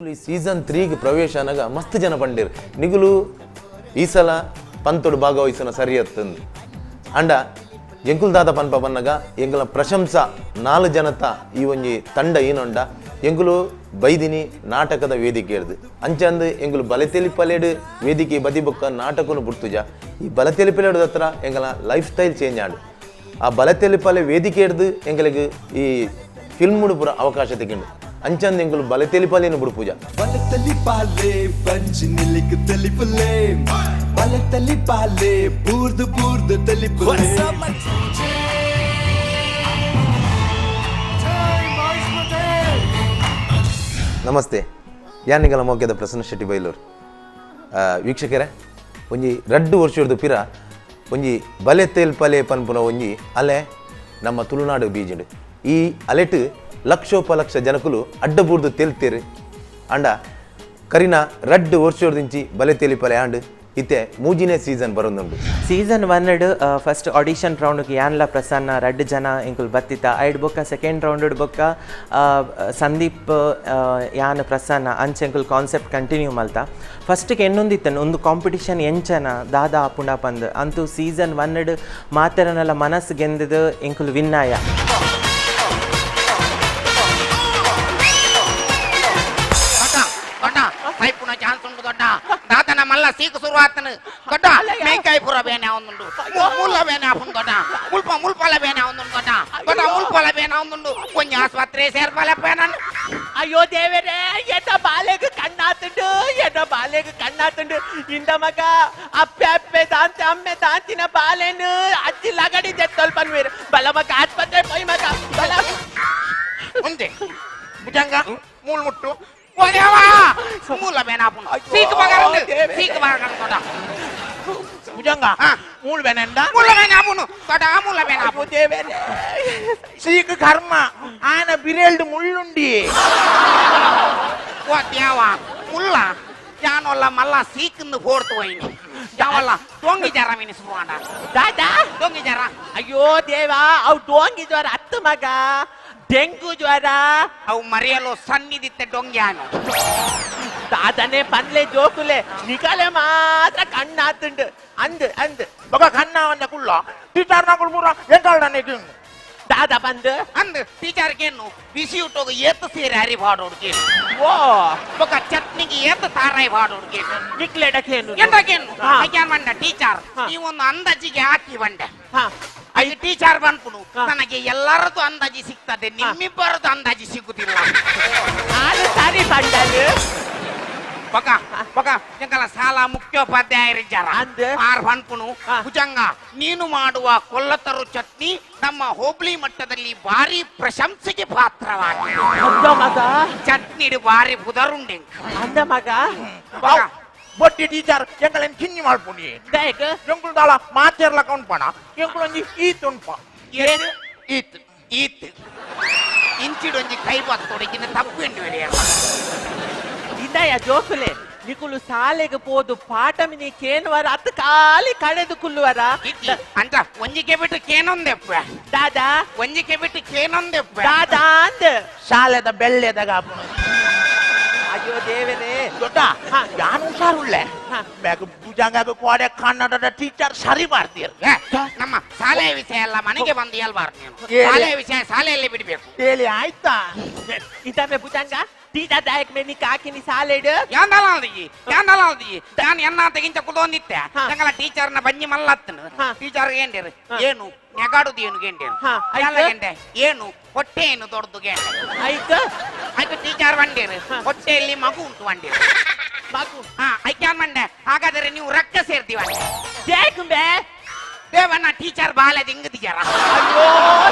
ಈ ಸೀಸನ್ 3ಗೆ ಪ್ರವೇಶ ಅನಗ ಮಸ್ತ್ ಜನ ಪಂಡೇರು ನಿಗುಲು ಈ ಸಲ ಪಂತೊಡು ಭಾಗವಹಿಸನ ಸರಿ ಅತ್ತಂದು. ಅಂಡ ಎಂಕುಲ್ ದಾದ ಪನ್ಪ ಪನ್ನಗ ಎಂಕುಲ ಪ್ರಶಂಸಾ ನಾಲು ಜನತ ಈ ಒಂಜಿ ತಂಡ ಏನೊಂಡ ಎಂಕುಲು ಬೈದಿನಿ ನಾಟಕದ ವೇದಿಕೆ ಹಿಡ್ದು ಅಂಚಂದು ಎಂಕುಲು ಬಲತೆಲಿಪಲೆಡು ವೇದಿಕೆ ಬದಿ ಬೊಕ್ಕ ನಾಟಕನು ಬುಡ್ತುಜ. ಈ ಬಲತೆಲಿಪಲೆಡು ಹತ್ರ ಎಂಕಲ ಲೈಫ್ ಸ್ಟೈಲ್ ಚೇಂಜ್ ಆಂಡ್. ಆ ಬಲತೆಲಿಪಲೆ ವೇದಿಕೆ ಹಿಡ್ದು ಎಂಕಲಿಗೆ ಈ ಫಿಲ್ಮ್ ಪೂರ ಅವಕಾಶ ತೆಗಿಂಡು. ಅಂಚಂದು ಎಂಕುಲು ಬಲತೆಲಿಪಲೇನು ಬುಡ್ಪುಜ. ಬಲತಲಿ ಪಾಲೆ ಬಂಜಿ ನಿಲಿಕ್ ತೆಲಿಪುಲೆ, ಬಲತಲಿ ಪಾಲೆ ಬೂರ್ದು ಬೂರ್ದು ತೆಲಿಪುಲೆ. ನಮಸ್ತೆ, ಯಾನಿಗಲ ಮೋಕ್ಯದ ಪ್ರಸನ್ನ ಶೆಟ್ಟಿ ಬೈಲೂರು. ವೀಕ್ಷಕರೇ, ಒಂಜಿ ರಡ್ಡು ವರ್ಷದ ಪಿರ ಒಂಜಿ ಬಲೆ ತೇಲ್ಪಲೆ ಪನ್ಪುನ ಒಂಜಿ ಅಲೆ ನಮ್ಮ ತುಳುನಾಡು ಬೀಜಿಂಡು. ಈ ಅಲೆಟ್ ಲಕ್ಷೋಪಲಕ್ಷ ಜನಕುಲು ಅಡ್ಡಬೂರ್ದು ತೆಲ್ತೇರು. ಅಂಡ ಕರಿನ ರಡ್ಡು ವರ್ಷದಿಂಚಿ ಬಲೆ ತೆಲಿಪಲೆ ಆಂಡ್ ಇತ್ತೆ ಮೂಜಿನೇ ಸೀಸನ್ ಬರೊಂದುಂಡು. ಸೀಸನ್ 1 ಫಸ್ಟ್ ಆಡಿಷನ್ ರೌಂಡ್ಗೆ ಯಾನ್ಲ ಪ್ರಸನ್ನ ರಡ್ಡು ಜನ ಎಂಕುಲು ಬತ್ತಿತ್ತ. ಐಡ್ ಬೊಕ್ಕ ಸೆಕೆಂಡ್ ರೌಂಡ್ ಬೊಕ್ಕ ಸಂದೀಪ್, ಯಾನ್, ಪ್ರಸನ್ನ ಅಂಚ ಎಂಕುಲು ಕಾನ್ಸೆಪ್ಟ್ ಕಂಟಿನ್ಯೂ ಮಲ್ತ. ಫಸ್ಟ್ಗೆ ಎನ್ನೊಂದಿತ್ತನು ಒಂದು ಕಾಂಪಿಟಿಷನ್ ಎಂಚನ ದಾದಾ ಆಪುಂಡ ಪಂದ್. ಅಂತೂ ಸೀಸನ್ 1 ಮಾತೆರನೆಲ್ಲ ಮನಸ್ಸು ಗೆಂದದು ಎಂಕುಲು ವಿನ್ನಾಯ. ದೊಡ್ಡ ದೊಡ್ಡ ಪೈಪುನ ಚಾನ್ಸ್ ಉಂಟು ದೊಡ್ಡ. ದಾತನ ಮಲ್ಲ ಸೀಕು ಶುರು ಆತನು ದೊಡ್ಡ. ಮೇಕಾಯಿ ಪೂರ ಬೇನೆ ಒಂದುಂಡು, ಮುಲ್ಲ ಬೇನೆ ಆಪುಂಡು ದೊಡ್ಡ. ಮುಲ್ಪ ಮುಲ್ಪಲ ಬೇನೆ ಒಂದುಂಡು ದೊಡ್ಡ. ದೊಡ್ಡ, ಮುಲ್ಪಲ ಬೇನೆ ಒಂದುಂಡು. ಒಂಜಿ ಆಸ್ಪತ್ರೆ ಸೇರ್ಪಲಪ್ಪ ನಾನು. ಅಯ್ಯೋ ದೇವರೇ, ಎನ್ನ ಬಾಲೆಗ್ ಕಣ್ಣಾತುಂಡು, ಎನ್ನ ಬಾಲೆಗ್ ಕಣ್ಣಾತುಂಡು. ಇಂದ ಮಗ, ಅಪ್ಪೆ ಅಪ್ಪೆ ದಾಂತೆ ಅಮ್ಮೆ ದಾಂತಿನ ಬಾಲೆನು ಅಜ್ಜಿ ಲಗಡಿ ದೆತ್ತೊಲ್ ಪನ್ವೇರು. ಬಲ ಮಗ, ಆಸ್ಪತ್ರೆ ಪೋಯ್ ಮಗ, ಬಲ. ఉంದೆ ಭುಜಂಗ ಮೂಲ್ ಮುಟ್ಟು ಓದೇವಾ ಮೂಲ ಬೇನೆ ಆಪುಂಡು. ಸೀಕು ಬಗರಂದು, ಸೀಕು ಬಗರಂದು ದೊಡ್ಡ. ಭುಜಂಗ. ಹಾ. ಮೂಳ್ ಬೇನೆಂಡ. ಮುಲ್ಲ ಬೇನೆ ಆಪುಂಡು ದೊಡ್ಡ, ಮೂಲ ಬೇನೆ ಅಯ್ಯೋ ಆಪುಂಡು. ದೇವರೇ. ಸೀಕ್ ಕರ್ಮ ಆನ ಬಿರೇಲ್ಡ್ ಮುಳ್ಳುಂಡಿ. ಓ ದೇವ, ಮುಲ್ಲ ಯಾನೊಲ್ಲ ಮಲ್ಲ ಸೀಕಂದು ಫೋಡ್ತು ಹೋಯ್ನಿ. ಯಾವಲ್ಲ ಡೊಂಗಿ ಜರ ಮಿನಿ ಶುರುವಾಂಡ. ದಾದಾ? ಡೊಂಗಿ ಜರ. ಅಯ್ಯೋ ದೇವಾ, ಅವು ಡೋಂಗಿ ಜ್ವರ ಹತ್ತು ಮಗ, ಡೆಂಗು ಜ್ವರ. ಅವು ಮರೆಯಲು ಸನ್ನಿಧಿತ್ತೆ ಡೊಂಗ್ಯಾನು. ದಾದನೆ ಪನ್ಲೆ ಜೋಕುಲೆ, ನಿಕಲೆ ಮಾತ್ರ ಕಣ್ಣಾತುಂಡು ಅಂದ್ ಅಂದ್. ಬೊಕ ಕಣ್ಣವನ್ನ ಕುಲ್ಲ ಟೀಚರ್ ನಕುಲ್ ಪೂರ ಎಂಕಾಲ್ಡನೆ. ದಾದ ಬಂದ್? ಅಂದ್ ಟೀಚರ್ಗೇನು ಬಿಸಿ ಊಟೋಗ ಏತ ಸೇರಿ ಅರಿ ಬಾಡೋಡ್ಗೇನು. ಓ. ಬೊಕ ಚಟ್ನಿಗೆ ಏತ ತಾರಾಯಿ ಬಾಡೋಡ್ಗೇನು. ನಿಕ್ಲೆಡಕೇನು? ಎಂದಗೇನು? ಹಾ. ಅಯ್ಯಾನ್ ಬಂಡ ಟೀಚರ್. ಹಾ. ನೀವೊಂದು ಅಂದಾಜಿಗೆ ಹಾಕಿ ಬಂಡೆ. ಹಾ. I teacher ಬಂದ್ಪುನು, ಹಾ. ನನಗೆ ಎಲ್ಲರದ್ದು ಅಂದಾಜಿ ಸಿಗ್ತದೆ, ನಿಮ್ಮಿಬ್ಬರದ್ದು ಅಂದಾಜಿ ಸಿಗುದಿಲ್ಲ. ಆರು ಸಾರಿ ಬಂಡಲು. ಬೊಕ ಬೊಕ ಎಂಕಲ ಶಾಲಾ ಮುಖ್ಯೋಪಾಧ್ಯಾಯರಿದ್ದಾರ. ಅಂದ್? ಆರ್ ಪನ್ಪುನು, ಹಾ. ಭುಜಂಗ, ನೀನು ಮಾಡುವ ಕೊಲ್ಲತರು ಚಟ್ನಿ ನಮ್ಮ ಹೋಬ್ಳಿ ಮಟ್ಟದಲ್ಲಿ ಭಾರಿ ಪ್ರಶಂಸೆಗೆ ಪಾತ್ರವಾಗಿದೆ. ಅಂದ ಮಗ. ಚಟ್ನಿ ಭಾರಿ ಪುದರುಂಡೆ. ಅಂದ ಮಗ. ಬೊಟ್ಟಿ ಟೀಚರ್ ಎಂಕಲೆನ್ ಕಿನ್ನಿ ಮಲ್ಪುಂಡಿ. ದಾಯಕ್? ಎಂಕುಲ್ ದಾಲ ಮಾತೆರ್ಲ ಕೌಂಪಣ, ಎಂಕುಲೊಂಜಿ ಈತ್ ಉಂಪ. ಏನು? ಈತ್. ಈತ್ ಇಂಚಿಡೊಂಜಿ ಕೈ ಬತ್ತೊಡಗಿನ ತಪ್ಪು ಎಂಟು. ಇಂದಯ ಜೋಕುಲೆ, ನಿಕುಲು ಸಾಲೆಗೆ ಪೋದು ಪಾಠ ಮಿನಿ ಕೇನುವರ ಅತ್ತು ಖಾಲಿ ಕಳೆದು ಕುಲ್ಲುವರ? ಅಂತ ಒಂಜಿಗೆ ಬಿಟ್ಟು ಕೇನೊಂದೆಪ್ಪ. ದಾದಾ? ಒಂಜಿಗೆ ಬಿಟ್ಟು ಕೇನೊಂದೆಪ್ಪ. ದಾದಾ ಅಂದ್? ಶಾಲೆದ ಬೆಳ್ಳೆದ ಕಾಪುನು. ಅಯ್ಯೋ ದೇವರೇ. ದೊಡ್ಡ, ಹಾ. ಯಾನ್ ಹುಷಾರುಳ್ಳೆ. ಹಾ. ಬ್ಯಾಗ ಭುಜಂಗಾಗ ಕೋಡೆ ಕನ್ನಡದ ಟೀಚರ್ ಸರಿ ಮಾಡ್ತೀರ್. ಏ, ನಮ್ಮ ಶಾಲೆಯ ವಿಷಯ ಎಲ್ಲ ಮನೆಗೆ ಬಂದು ಹೇಳ್ಬಾರ್ದು ನೀನು. ಹೇಳಿ. ಶಾಲೆಯ ವಿಷಯ ಶಾಲೆಯಲ್ಲಿ ಬಿಡಬೇಕು. ಹೇಳಿ ಆಯ್ತಾ? ಇಂದಮೆ ಭುಜಂಗ, ಟೀಚರ್ ದಾಯಕ್ ಮೇ ನಿಕ್ ಹಾಕಿನಿ ಸಾಲೆಡ್? ಯಾಂದಲಾಲ್ದಿ ಯಾಂದಲಾಲ್ದಿ, ನಾನು ಎನ್ನ ತೆಗಿಂಚ ಕುದೊಂದಿತ್ತೆ. ಹಾ. ನಂಗಲ ಟೀಚರ್ನ ಬಂಜಿ ಮಲ್ಲತ್ತನು. ಹಾ. ಟೀಚರ್ ಏಂಡೇರು, ಹಾ. ಏನು ನೆಗಾಡುದು ಏನು ಗೆಂಡೇರು. ಹಾ, ಆಯ್ತು. ಗೆಂಡೆ ಏನು ಹೊಟ್ಟೆ ಏನು ದೊಡ್ಡದು ಗೆಂಡೆ. ಆಯ್ತು. ಆಯ್ತು, ಟೀಚರ್ ಬಂಡೇರು, ಹಾ. ಹೊಟ್ಟೆಯಲ್ಲಿ ಮಗು ಉಂಟು ಬಂಡೇರು. ಮಗು? ಹಾ, ಐಕ್ಯಾನ್ ಬಂಡೆ, ಹಾಗಾದರೆ ನೀವು ರಕ್ಕ ಸೇರ್ತೀವ. ಜೇಕುಂಬೆ. ದೇವಣ್ಣ, ಟೀಚರ್ ಬಾಲೆ ದಿಂಗದಿಜಾರ. ಅಯ್ಯೋ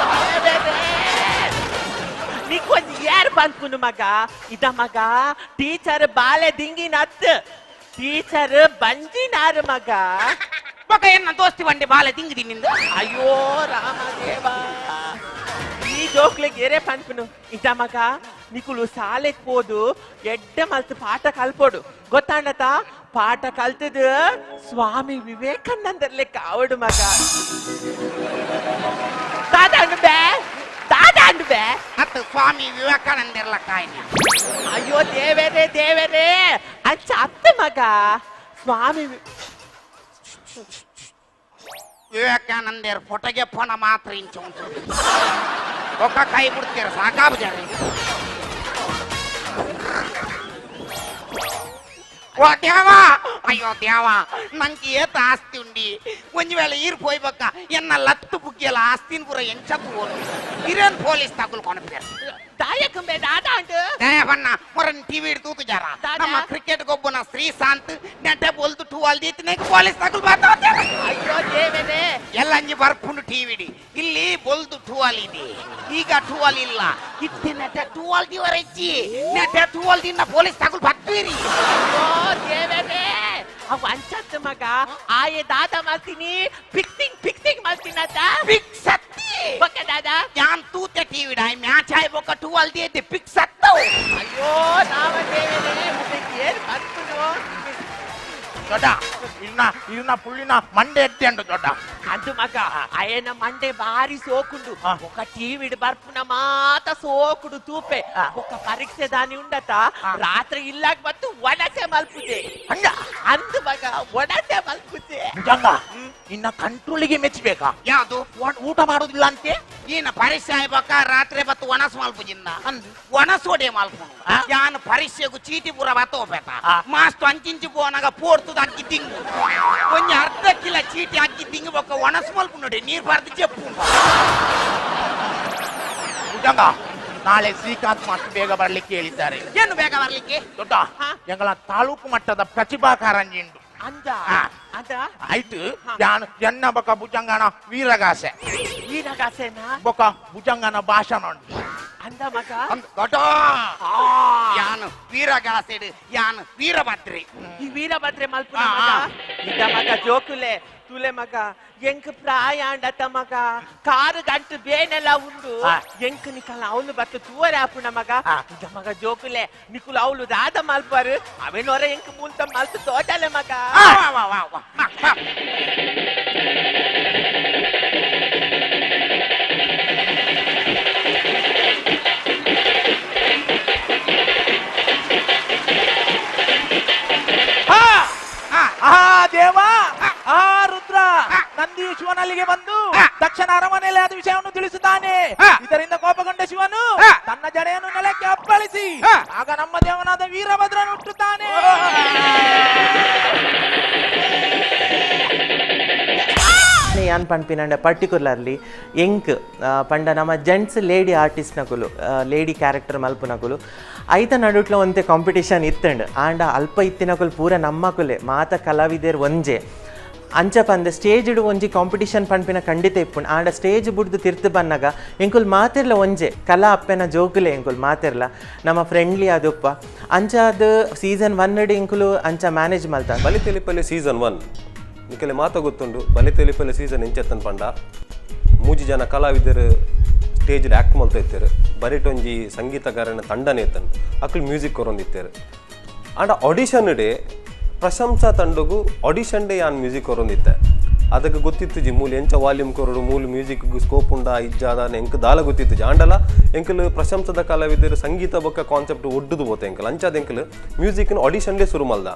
ದೇವರೇ, ನಿಕ್ಕೊಂಜಿ ಏರ್ ಪನ್ಪುನು ಮಗ. ಇದ ಮಗ, ಟೀಚರ್ ಬಾಲೆ ದಿಂಗಿನತ್, ಟೀಚರ್ ಬಂಜಿನಾರು ಮಗ. ಬೊಕ ಎನ್ನ ದೋಸ್ತಿ ಬಂಡೆ ಬಾಲೆ ದಿಂಗದಿ ನಿಂದು. ಅಯ್ಯೋ ರಾಮದೇವ, ಈ ಜೋಕ್ಲೆಗ್ ಏರೇ ಪನ್ಪುನು? ಇದ ಮಗ, ನಿಕುಲು ಸಾಲೆಗ್ ಪೋದು ಎಡ್ಡೆ ಮಲ್ತ್ ಪಾಠ ಕಲ್ಪೋಡು, ಗೊತ್ತಾಂಡತ? ಪಾಠ ಕಲ್ತದ ಸ್ವಾಮಿ ವಿವೇಕಾನಂದರ್ಲೆ ಕಾವಡು ಮಗ. ದಾದಾಂಡು ಬೇ, ದಾದಾಂಡು ಬೇ. ಅತ್ತ. ಅತ್ತು ಸ್ವಾಮಿ ವಿವೇಕಾನಂದಿರ್ಲ ಕಾಯಿನ. ಅಯ್ಯೋ ದೇವರೇ ದೇವರೇ, ಅಂಚ ಅತ್ತ ಮಗ ಸ್ವಾಮಿ ವಿವೇಕಾನಂದರ್ ಫೋಟೋಗೆ ಫೋನ ಮಾತ್ರ ಇಂಚ ಉಂಟು. ಒಕ್ಕ ಕೈ ಬಿಡ್ತೀರ, ಸಾಕಾಬುಜಾರಿ. ಓ ದೇವ, ಅಯ್ಯೋ ದೇವ, ನಂಗೆ ಏತ ಆಸ್ತಿ ಉಂಡಿ? ಒಂಜಿ ವೇಳೆ ಈರ್ ಪೋಯ್ಬಕ್ಕ ಎನ್ನ ಲತ್ತು ಬುಗ್ಗಿಯಲ್ಲ ಆಸ್ತಿನ ಪೂರ ಎಂಚ ತೂವನು. ಇರೇನ್ ಪೊಲೀಸ್ ತಗುಲ್ ಕೊನಪೇರು. ದಾಯಕಂಬೆ ದಾದ ಅಂಟು. ದಯಪಣ್ಣ ಮೊರನ್ ಟಿವಿ ತೂತು ಜಾರ? ದಾದಾ? ನಮ್ಮ ಕ್ರಿಕೆಟ್ ಗೊಬ್ಬನ ಶ್ರೀಶಾಂತ್ ನೆಟ್ಟೆ ಬೊಲ್ದು ಟೂವಲ್ ದೀತಿನ ಪೊಲೀಸ್ ತಗುಲ್ ಬರ್ತಾವ. ಅಯ್ಯೋ ದೇವರೇ. ಎಲ್ಲ ಅಂಜಿ ಬರ್ಪುಂಡು ಟಿವಿಡಿ. ಇಲ್ಲಿ ಬೊಲ್ದು ಟುವಾಲ್ ಇದೆ, ಈಗ ಟುವಾಲ್ ಇಲ್ಲ. ಇತ್ತೆ ನೆಟ್ಟ ಟುವಾಲ್ ದಿವರ ಇಜ್ಜಿ. ನೆಟ್ಟ ಟುವಾಲ್ ದಿನ ಪೊಲೀಸ್ ತಗುಲ್ ಬತ್ತೀರಿ. ಅಯ್ಯೋ ದೇವರೇ, ಅವ್ ಅಂಚತ್ ಮಗ. ಆಯೆ ದಾದ ಮಾಡ್ತೀನಿ, ಫಿಕ್ಸಿಂಗ್ ಫಿಕ್ಸಿಂಗ್ ಮಾಡ್ತೀನತ. ಪಿಕ್ ಸತ್ತಿ. ಬೊಕ್ಕ ದಾದ? ಯಾನ್ ತೂತೆ ಟಿವಿ ಡಾಯ್ ಮ್ಯಾಚ್ ಆಯ್ ಬೊಕ್ಕ ಟುವಾಲ್ ದಿಯತೆ ಪಿಕ್ ಸತ್ತವು. ಅಯ್ಯೋ ನಾವ ದೇವರೇ, ಉಂದಕ್ಕೆ ಏನ್ ಬರ್ಪುನು? ದೊಡ್ಡ ಇನ್ನ ಇನ್ನ ಪುಳ್ಳಿನ ಮಂಡೆ ಎತ್ತಿ ಅಂಡು ದೊಡ್ಡ. ಅಂದು ಮಗ, ಅಯನ ಮಂಡೆ ಬಾರಿ ಸೋಕುಂಡು. ఒక టీవీడు ಬರ್ಪುನ ಮಾತ ಸೋಕುಡು ತೂಪೆ. ఒక ಪರೀಕ್ಷೆ ದಾನಿ ಉಂಡತ, ರಾತ್ರಿ ಇಲ್ಲಾಗ ಮತ್ತು ವನಸೆ ಮಲ್ಪುಜೆ. ಹಂಗ? ಅಂದು ಮಗ, ವನಸೆ ಮಲ್ಪುಜೆ. ನಿಜಂಗ ಇನ್ನ ಕಂಟ್ರೋಲಿಗೆ ಮೆಚ್ಚಬೇಕಾ? ಯಾವುದು? ಊಟ ಮಾಡುದಿಲ್ಲ ಅಂತೆ. ಈನ ಪರೀಕ್ಷೆ ಆಯ್ಬಕ್ಕ ರಾತ್ರಿ ಬತ್ತು ಒಣಸ್ ಮಲ್ಪುಜಿನ್ನ ಒಣಸೋಡೆ ಮಲ್ಪುನು. ಯಾನ್ ಪರೀಕ್ಷೆಗು ಚೀಟಿ ಪೂರ ಬತ್ತೋಪೇತ. ಮಾಸ್ತು ಅಂಚಿಂಚಿ ಪೋನಾಗ ಪೋರ್ತುದು ಅಕ್ಕಿ ತಿಂಗು ಒಂಜಿ ಅರ್ಧ ಕಿಲ ಚೀಟಿ ಅಕ್ಕಿ ತಿಂಗು ಬೊಕ್ಕ ಒಣಸ್ ಮಲ್ಪುನೋಡೆ ನೀರ್ ಬಾರ್ದು ಚೆಪ್ಪು. ನಿಜಂಗ ನಾಳೆ ಶ್ರೀಕಾಂತ್ ಮಾಸ್ಟರ್ ಬೇಗ ಬರ್ಲಿಕ್ಕೆ ಹೇಳಿದ್ದಾರೆ. ಏನು ಬೇಗ ಬರ್ಲಿಕ್ಕೆ? ದೊಡ್ಡ, ಎಂಗಳ ತಾಲೂಕು ಮಟ್ಟದ ಪ್ರತಿಭಾ ಕಾರಂಜಿ ಉಂಟು. ಅಂದ? ಅಂದ? ಆಯ್ತು, ಯಾನ್ ಎನ್ನ ಬೊಕ ಭುಜಂಗನ ವೀರಗಾಸೆ. ವೀರಗಾಸೆನಾ? ಬೊಕ ಭುಜಂಗನ ಭಾಷಣ ಉಂಟು. ಅಂದ ಮಗ. ದೊಡ್ಡ, ಯಾನು ವೀರಗಾಸೆಡು, ಯಾನು ವೀರಭದ್ರಿ. ಈ ವೀರಭದ್ರೆ ಮಲ್ಪುನ ಮಗ. ಇದ್ದ ಮಗ, ಜೋಕುಲೆ ತುಲೆ ಮಗ, ಎಂಕ್ ಪ್ರಾಯ ಅಂಡತ ಮಗ, ಕಾರು ಗಂಟು ಬೇನೆಲ್ಲ ಉಂಡು. ಎಂಕ್ ನಿಕಲ್ ಅವಳು ಬತ್ತು ತೂವರೆ ಆಪುಣ ಮಗ. ಇದ್ದ ಮಗ, ಜೋಕುಲೆ, ನಿಕುಲು ಅವಳು ದಾದ ಮಲ್ಪಾರು, ಅವೇನೋರ ಎಂಕ್ ಮೂಲ್ತ ಮಲ್ತು ತೋಟಲೆ ಮಗ. ವಾ, ವಾ, ವಾ, ವಾ, ವಾ, ವಾ. ಆ ದೇವ, ಆ ರುದ್ರ ನಂದಿಯು ಶಿವನಲ್ಲಿಗೆ ಬಂದು ತಕ್ಷಣ ಅರಮನೆಯಲ್ಲಿ ಆದ ವಿಷಯವನ್ನು ತಿಳಿಸುತ್ತಾನೆ. ಇದರಿಂದ ಕೋಪಗೊಂಡ ಶಿವನು ತನ್ನ ಜಡೆಯನ್ನು ನೆಲಕ್ಕೆ ಅಪ್ಪಳಿಸಿ ಆಗ ನಮ್ಮ ದೇವನಾದ ವೀರಭದ್ರನು ಹುಟ್ಟುತ್ತಾನೆ. ಯಾನ್ ಪನ್ಪಿನಂಡ ಪರ್ಟಿಕ್ಯುಲರ್ಲಿ ಎಂಕ್ ಪಂಡ ನಮ್ಮ gents lady artist ನಕುಲು, lady character ಮಲ್ಪುನಕುಲು, ಐತ ನಡುಟ್ಲ ಒಂತೆ ಕಾಂಪಿಟೇಷನ್ ಇತ್ತಂಡ್. ಆಂಡ ಅಲ್ಪ ಇತ್ತಿನಕುಲು ಪೂರ ನಮ್ಮಕುಲೆ, ಮಾತ ಕಲಾವಿದೆರ್ ಒಂಜೆ. ಅಂಚ ಪಂದೆ ಸ್ಟೇಜ್ ಒಂಜಿ ಕಾಂಪಿಟೇಷನ್ ಪನ್ಪಿನ ಖಂಡಿತ ಇಪ್ಪುಂಡು. ಆಂಡ ಸ್ಟೇಜ್ ಬುಡ್ದು ತಿರ್ತು ಬನ್ನಗ ಎಂಕುಲು ಮಾತೆರ್ಲ ಒಂಜೆ, ಕಲಾ ಅಪ್ಪೆನ ಜೋಕುಲೆ ಎಂಕುಲು ಮಾತೆರ್ಲ, ನಮ್ಮ ಫ್ರೆಂಡ್ಲಿ ಅದುಪ್ಪ. ಅಂಚಾದ್ ಸೀಸನ್ 1 ಎಂಕುಲು ಅಂಚ ಮ್ಯಾನೇಜ್ ಮಲ್ತ. ಬಲಿತೆಲಿಪಲ್ಲಿ ಸೀಸನ್ 1 ನಿಕಲೆ ಮಾತ ಗೊತ್ತುಂಡು. ಬಲಿತೆಲಿಪಲ್ಲಿ ಸೀಸನ್ ಎಂಚೆತ್ತನ್ ಪಂಡ, ಮೂಜಿ ಜನ ಕಲಾವಿದರು ಸ್ಟೇಜ್ ಆ್ಯಕ್ಟ್ ಮಲ್ತ ಇತ್ತೆರ್. ಬರಿಟೊಂಜಿ ಸಂಗೀತಗಾರನ ತಂಡನೇ ಇತ್ತನ್, ಅಕ್ಲು ಮ್ಯೂಸಿಕ್ ಕೊರೊಂದಿತ್ತೆರ್. ಆಂಡ ಆಡಿಷನ್ ಡೇ ಪ್ರಶಂಸಾ ತಂಡಗು ಆಡಿಷನ್ ಡೇ ಯಾನ್ ಮ್ಯೂಸಿಕ್ ಕೊರೊಂದಿತ್ತೆ. ಅದಕ್ಕೆ ಗೊತ್ತಿತ್ತು ಜಿ ಮೂಲು ಎಂಚ ವಾಲ್ಯೂಮ್ ಕೊರಡು, ಮೂಲು ಮ್ಯೂಸಿಕ್ ಸ್ಕೋಪ್ ಉಂಡಾ ಇಜ್ಜಾದ ಎಂಕ್ ದಾಲ ಗೊತ್ತಿತ್ತು ಜಿ. ಆಂಡಲ ಎಂಕಲ್ ಪ್ರಶಂಸದ ಕಲಾವಿದರು ಸಂಗೀತ ಬೊಕ್ಕ ಕಾನ್ಸೆಪ್ಟ್ ಒಡ್ಡುದು ಬೋತೆ ಎಂಕಲ್. ಅಂಚಾದ ಎಂಕಲ್ ಮ್ಯೂಸಿಕ್ನ ಆಡಿಷನ್ ಡೇ ಶುರು ಮಲ್ದ.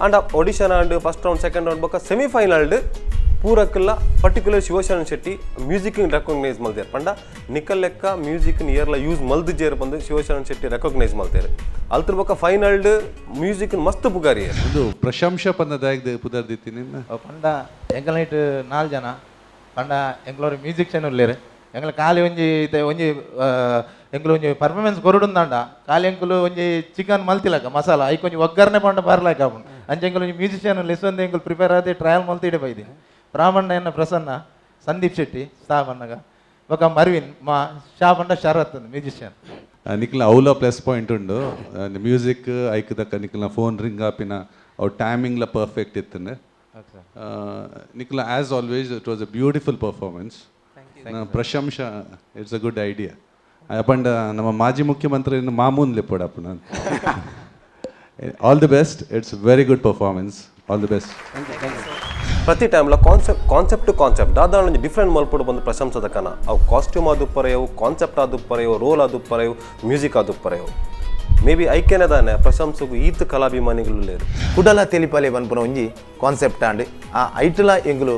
ಆಂಡ audition and first round, second round ಬೊಕ್ಕ ಸೆಮಿಫೈನಲ್ ಪೂರಕ್ಕೆಲ್ಲ particular Shivasharan Shetty music recognise ಮಲ್ದೇರ್. ಪಂಡ ನಿಕಲ್ ಲೆಕ್ಕ ಮ್ಯೂಸಿಕ್ ಇಯರ್ಲ ಯೂಸ್ ಮಲ್ದಿಜೇರ್ ಬಂದು ಶಿವಶರಣ್ ಶೆಟ್ಟಿ ರೆಕಗ್ನೈಸ್ ಮಲ್ತೇರು. ಅಲ್ತ್ರ ಬೊಕ್ಕ ಫೈನಲ್ ಮ್ಯೂಸಿಕ್ ಮಸ್ತ್ ಪುಗಾರಿ. ಒಂದು ಪ್ರಶಂಸಾ ಪಂದದಾಗ್ ಪುದರ್ದಿತ್ತಿ ನಿನ್ನ? ಪಂಡ ಎಂಕಲ್ನೈಟ್ 4 ಜನ ಪಂಡ ಎಂಕ್ಲವ್ರು ಮ್ಯೂಸಿಕ್ಷನ್ ಉಲ್ಲೇರು. ಎಂಕಲ ಖಾಲಿ ಒಂಜಿ ಇತ್ತೆ ಒಂಜಿ ಎಂಕುಲು ಒಂಜಿ ಪರ್ಫಾರ್ಮೆನ್ಸ್ ಕೊರಡುಂದಾಂಡ ಖಾಲಿ ಎಂಕುಲು ಒಂಜಿ ಚಿಕನ್ ಮಲ್ತಿಲಕ ಮಸಾಲ ಐಕ್ ಒಂಜಿ ಒಗ್ಗರಣೆ ಪಂಡ ಬರ್ಲಾಕ ಆಪುಂಡು. ಅಂಚ ಎಂಕುಲು ಒಂಜಿ ಮ್ಯೂಸಿಷಿಯನ್ ಲೆಸ್ ಒಂದು ಎಂಕುಲು ಪ್ರಿಪೇರ್ ಆದ್ ಟ್ರಯಲ್ ಮಲ್ತಿಡೆ ಬೈದಿ. ಬ್ರಾಹ್ಮಣ ಎನ್ನ ಪ್ರಸನ್ನ, ಸಂದೀಪ್ ಶೆಟ್ಟಿ ಸಾಬಣ್ಣಗ, ಬೊಕ ಮರ್ವಿನ್ ಮಾ ಶಾ ಪಂಡ ಶರತ್ ಮ್ಯೂಸಿಷಿಯನ್. ನಿಕ್ಲ ಅವಲ ಪ್ಲಸ್ ಪಾಯಿಂಟ್ ಉಂಡು ಮ್ಯೂಸಿಕ್ ಐಕ್ ದಕ್ಕ. ನಿಕ್ಲ ಫೋನ್ ರಿಂಗ್ ಆಪಿನ ಅವು ಟೈಮಿಂಗ್ಲ ಪರ್ಫೆಕ್ಟ್ ಇತ್ತಂದೆ. ನಿಕ್ಲ as always it was a beautiful performance. Prashamsa, it's a good idea. ಅಪಂಡ ನಮ್ಮ ಮಾಜಿ ಮುಖ್ಯಮಂತ್ರಿ ಮಾಮೂನ್ ಲೆಪ್ಪೋಡು ಅಪ್ಪಣ. All the best, it's very good performance, all the best. Thank you. ಪ್ರತಿ ಟೈಮ್ಲ ಕಾನ್ಸೆಪ್ಟ್ ಕಾನ್ಸೆಪ್ಟ್ ಟು ಕಾನ್ಸೆಪ್ಟ್ ದಾದ ಒಂಜಿ ಡಿಫ್ರೆಂಟ್ ಮಲ್ಪೊಡು ಬಂದು ಪ್ರಶಂಸದ ಕನ. ಅವು ಕಾಸ್ಟ್ಯೂಮ್ ಆದುಪ್ಪರೆಯವು, ಕಾನ್ಸೆಪ್ಟ್ ಆದುಪ್ಪರೆಯವು, ರೋಲ್ ಆದುಪ್ಪರೆಯವು, ಮ್ಯೂಸಿಕ್ ಆದುಪ್ಪರೆಯವು. ಮೇ ಬಿ ಐಕ್ಯನೆ ದಾನೆ ಪ್ರಶಂಸಗು ಈತ್ ಕಲಾಭಿಮಾನಿಗಳು ಲೇರು. ಕುಡಲ ತೆಲಿಪಲೆ ಪನ್ಪುನ ಒಂಜಿ ಕಾನ್ಸೆಪ್ಟ್ ಆಂಡ್ ಆ ಐಟಲ ಎಂಗುಲು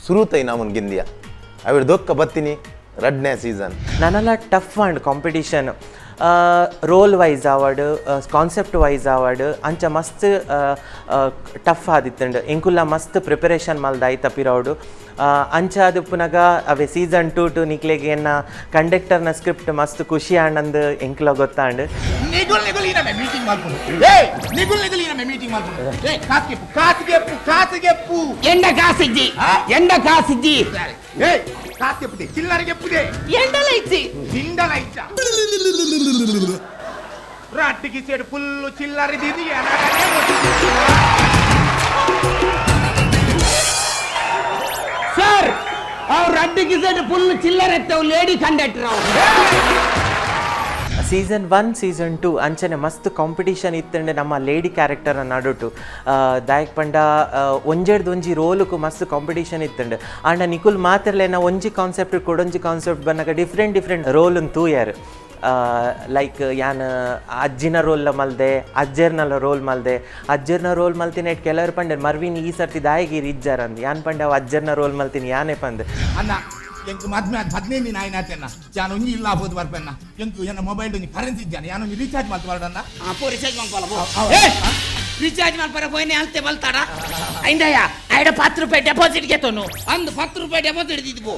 ಸುರುತೈ ನಾಮನ್ ಗಿಂದಿಯ ಅವಿಡ್ ದೊಕ್ಕ ಬತ್ತಿನಿ ರಡ್ನೇ ಸೀಸನ್. ನನಲ tough and competition role wise award, concept wise award ಅಂಚ ಮಸ್ತ್ ಟಫ್ ಆದಿತ್ತಂಡು. ಎಂಕುಲ ಮಸ್ತ್ ಪ್ರಿಪರೇಷನ್ ಮಲ್ದ ಐತ ಪಿರವುಡು. ಅಂಚ ಆದುಪ್ಪುನಗ ಅವೇ ಸೀಸನ್ 2 ಟು ನಿಕ್ಲೆಗ್ ಎನ್ನ ಕಂಡಕ್ಟರ್ನ ಸ್ಕ್ರಿಪ್ಟ್ ಮಸ್ತ್ ಖುಷಿ ಆಂಡಂದು ಎಂಕ್ಲ ಗೊತ್ತಾಂಡ್. ನಿಗುಲ್ ನಿಗುಲ್ ಈನಮೆ ಮೀಟಿಂಗ್ ಮಲ್ಪುನು. ಏಯ್ ನಿಗುಲ್ ನಿಗುಲ್ ಈನಮೆ ಮೀಟಿಂಗ್ ಮಲ್ಪುನು. ಏಯ್ ಕಾಸ್ಗೆಪ್ಪು ಕಾಸ್ಗೆಪ್ಪು ಕಾಸ್ಗೆಪ್ಪು. ಎಂಡ ಕಾಸಿಜ್ಜಿ, ಎಂಡ ಕಾಸಿಜ್ಜಿ. ಏಯ್ ಕಾಸ್ಗೆಪ್ಪುದೆ ಚಿಲ್ಲರೆಗೆಪ್ಪುದೆ. ಎಂಡಲ ಇಜ್ಜಿ. ಚಿಂಡಲ ಇಚ್ಚ. ರಟ್ಟಿಗೆ ಸೇಡು ಫುಲ್ಲು ಚಿಲ್ಲರೆ ದಿದಿ. ಸರ್ ಅವ್ರು ರಡ್ಡಿಗೆ ಸೇಡು ಫುಲ್ ಚಿಲ್ಲರೆ ಎತ್ತವು ಲೇಡಿ ಕಂಡಕ್ಟರ್ ಅವ್ರು. ಸೀಸನ್ 1 ಸೀಸನ್ 2 ಅಂಚನೆ ಮಸ್ತ್ ಕಾಂಪಿಟೇಷನ್ ಇತ್ತಂಡೆ ನಮ್ಮ ಲೇಡಿ ಕ್ಯಾರೆಕ್ಟರ್ನ ನಡುಟು. ದಾಯಕ್ ಪಂಡ ಒಂಜೆಡ್ದು ಒಂಜಿ ರೋಲುಕು ಮಸ್ತ್ ಕಾಂಪಿಟೇಷನ್ ಇತ್ತಂಡೆ. ಆಂಡ ನಿಕುಲ್ ಮಾತ್ರಲೇನ ಒಂಜಿ ಕಾನ್ಸೆಪ್ಟ್ ಕೊಡೊಂಜಿ ಕಾನ್ಸೆಪ್ಟ್ ಬನ್ನಗ ಡಿಫ್ರೆಂಟ್ ಡಿಫ್ರೆಂಟ್ ರೋಲನ್ನು ತೂಯಾರು. ಲೈಕ್ ಯಾನ್ ಅಜ್ಜಿನ ರೋಲ್ ಮಲ್ದೆ, ಅಜ್ಜರ್ನಲ ರೋಲ್ ಮಲ್ದೆ. ಅಜ್ಜರ್ನ ರೋಲ್ ಮಲ್ತಿನ ಕೆಲವರು ಪಂಡೆ ಮರ್ವಿನ್ ಈ ಸರ್ತಿ ದಾಯಗಿರಿ ಇಜ್ಜಾರ ಅಂದ್. ಯಾನ್ ಪಂಡೆ ಅವು ಅಜ್ಜರ್ನ ರೋಲ್ ಮಲ್ತಿನಿ ಯಾನೇ ಪಂದ್. ಅಣ್ಣ ಎಂಕ್ ಮದ್ಮೆ ಆದ್ 15 ದಿನ ಆಯ್ನಾತೆನ್ನ ಜಾನ ಒಂಜಿ ಇಲ್ಲ ಹೋದ್ ಬರ್ಪೆನ್ನ. ಎಂಕ್ ಎನ್ನ ಮೊಬೈಲ್ ಒಂಜಿ ಕರೆನ್ಸಿ ಇಜ್ಜಾನ ಯಾನ್ ಒಂಜಿ ರೀಚಾರ್ಜ್ ಮಲ್ತ್ ಬರ್ಡನ್ನ. ಪೋ ರಿಚಾರ್ಜ್ ಮಲ್ಪಲ ಪೋ. ಏ ರಿಚಾರ್ಜ್ ಮಲ್ಪರ ಪೋಯಿನೆ ಅಲ್ತೆ ಬಲ್ತಾಡ ಐಂದಯ್ಯ ಐಡ 10 ರೂಪಾಯಿ ಡೆಪಾಸಿಟ್ ಗೆತೋನು ಅಂದ್ 10 ರೂಪಾಯಿ ಡೆಪಾಸಿಟ್ ದಿದ್ದು ಪೋ.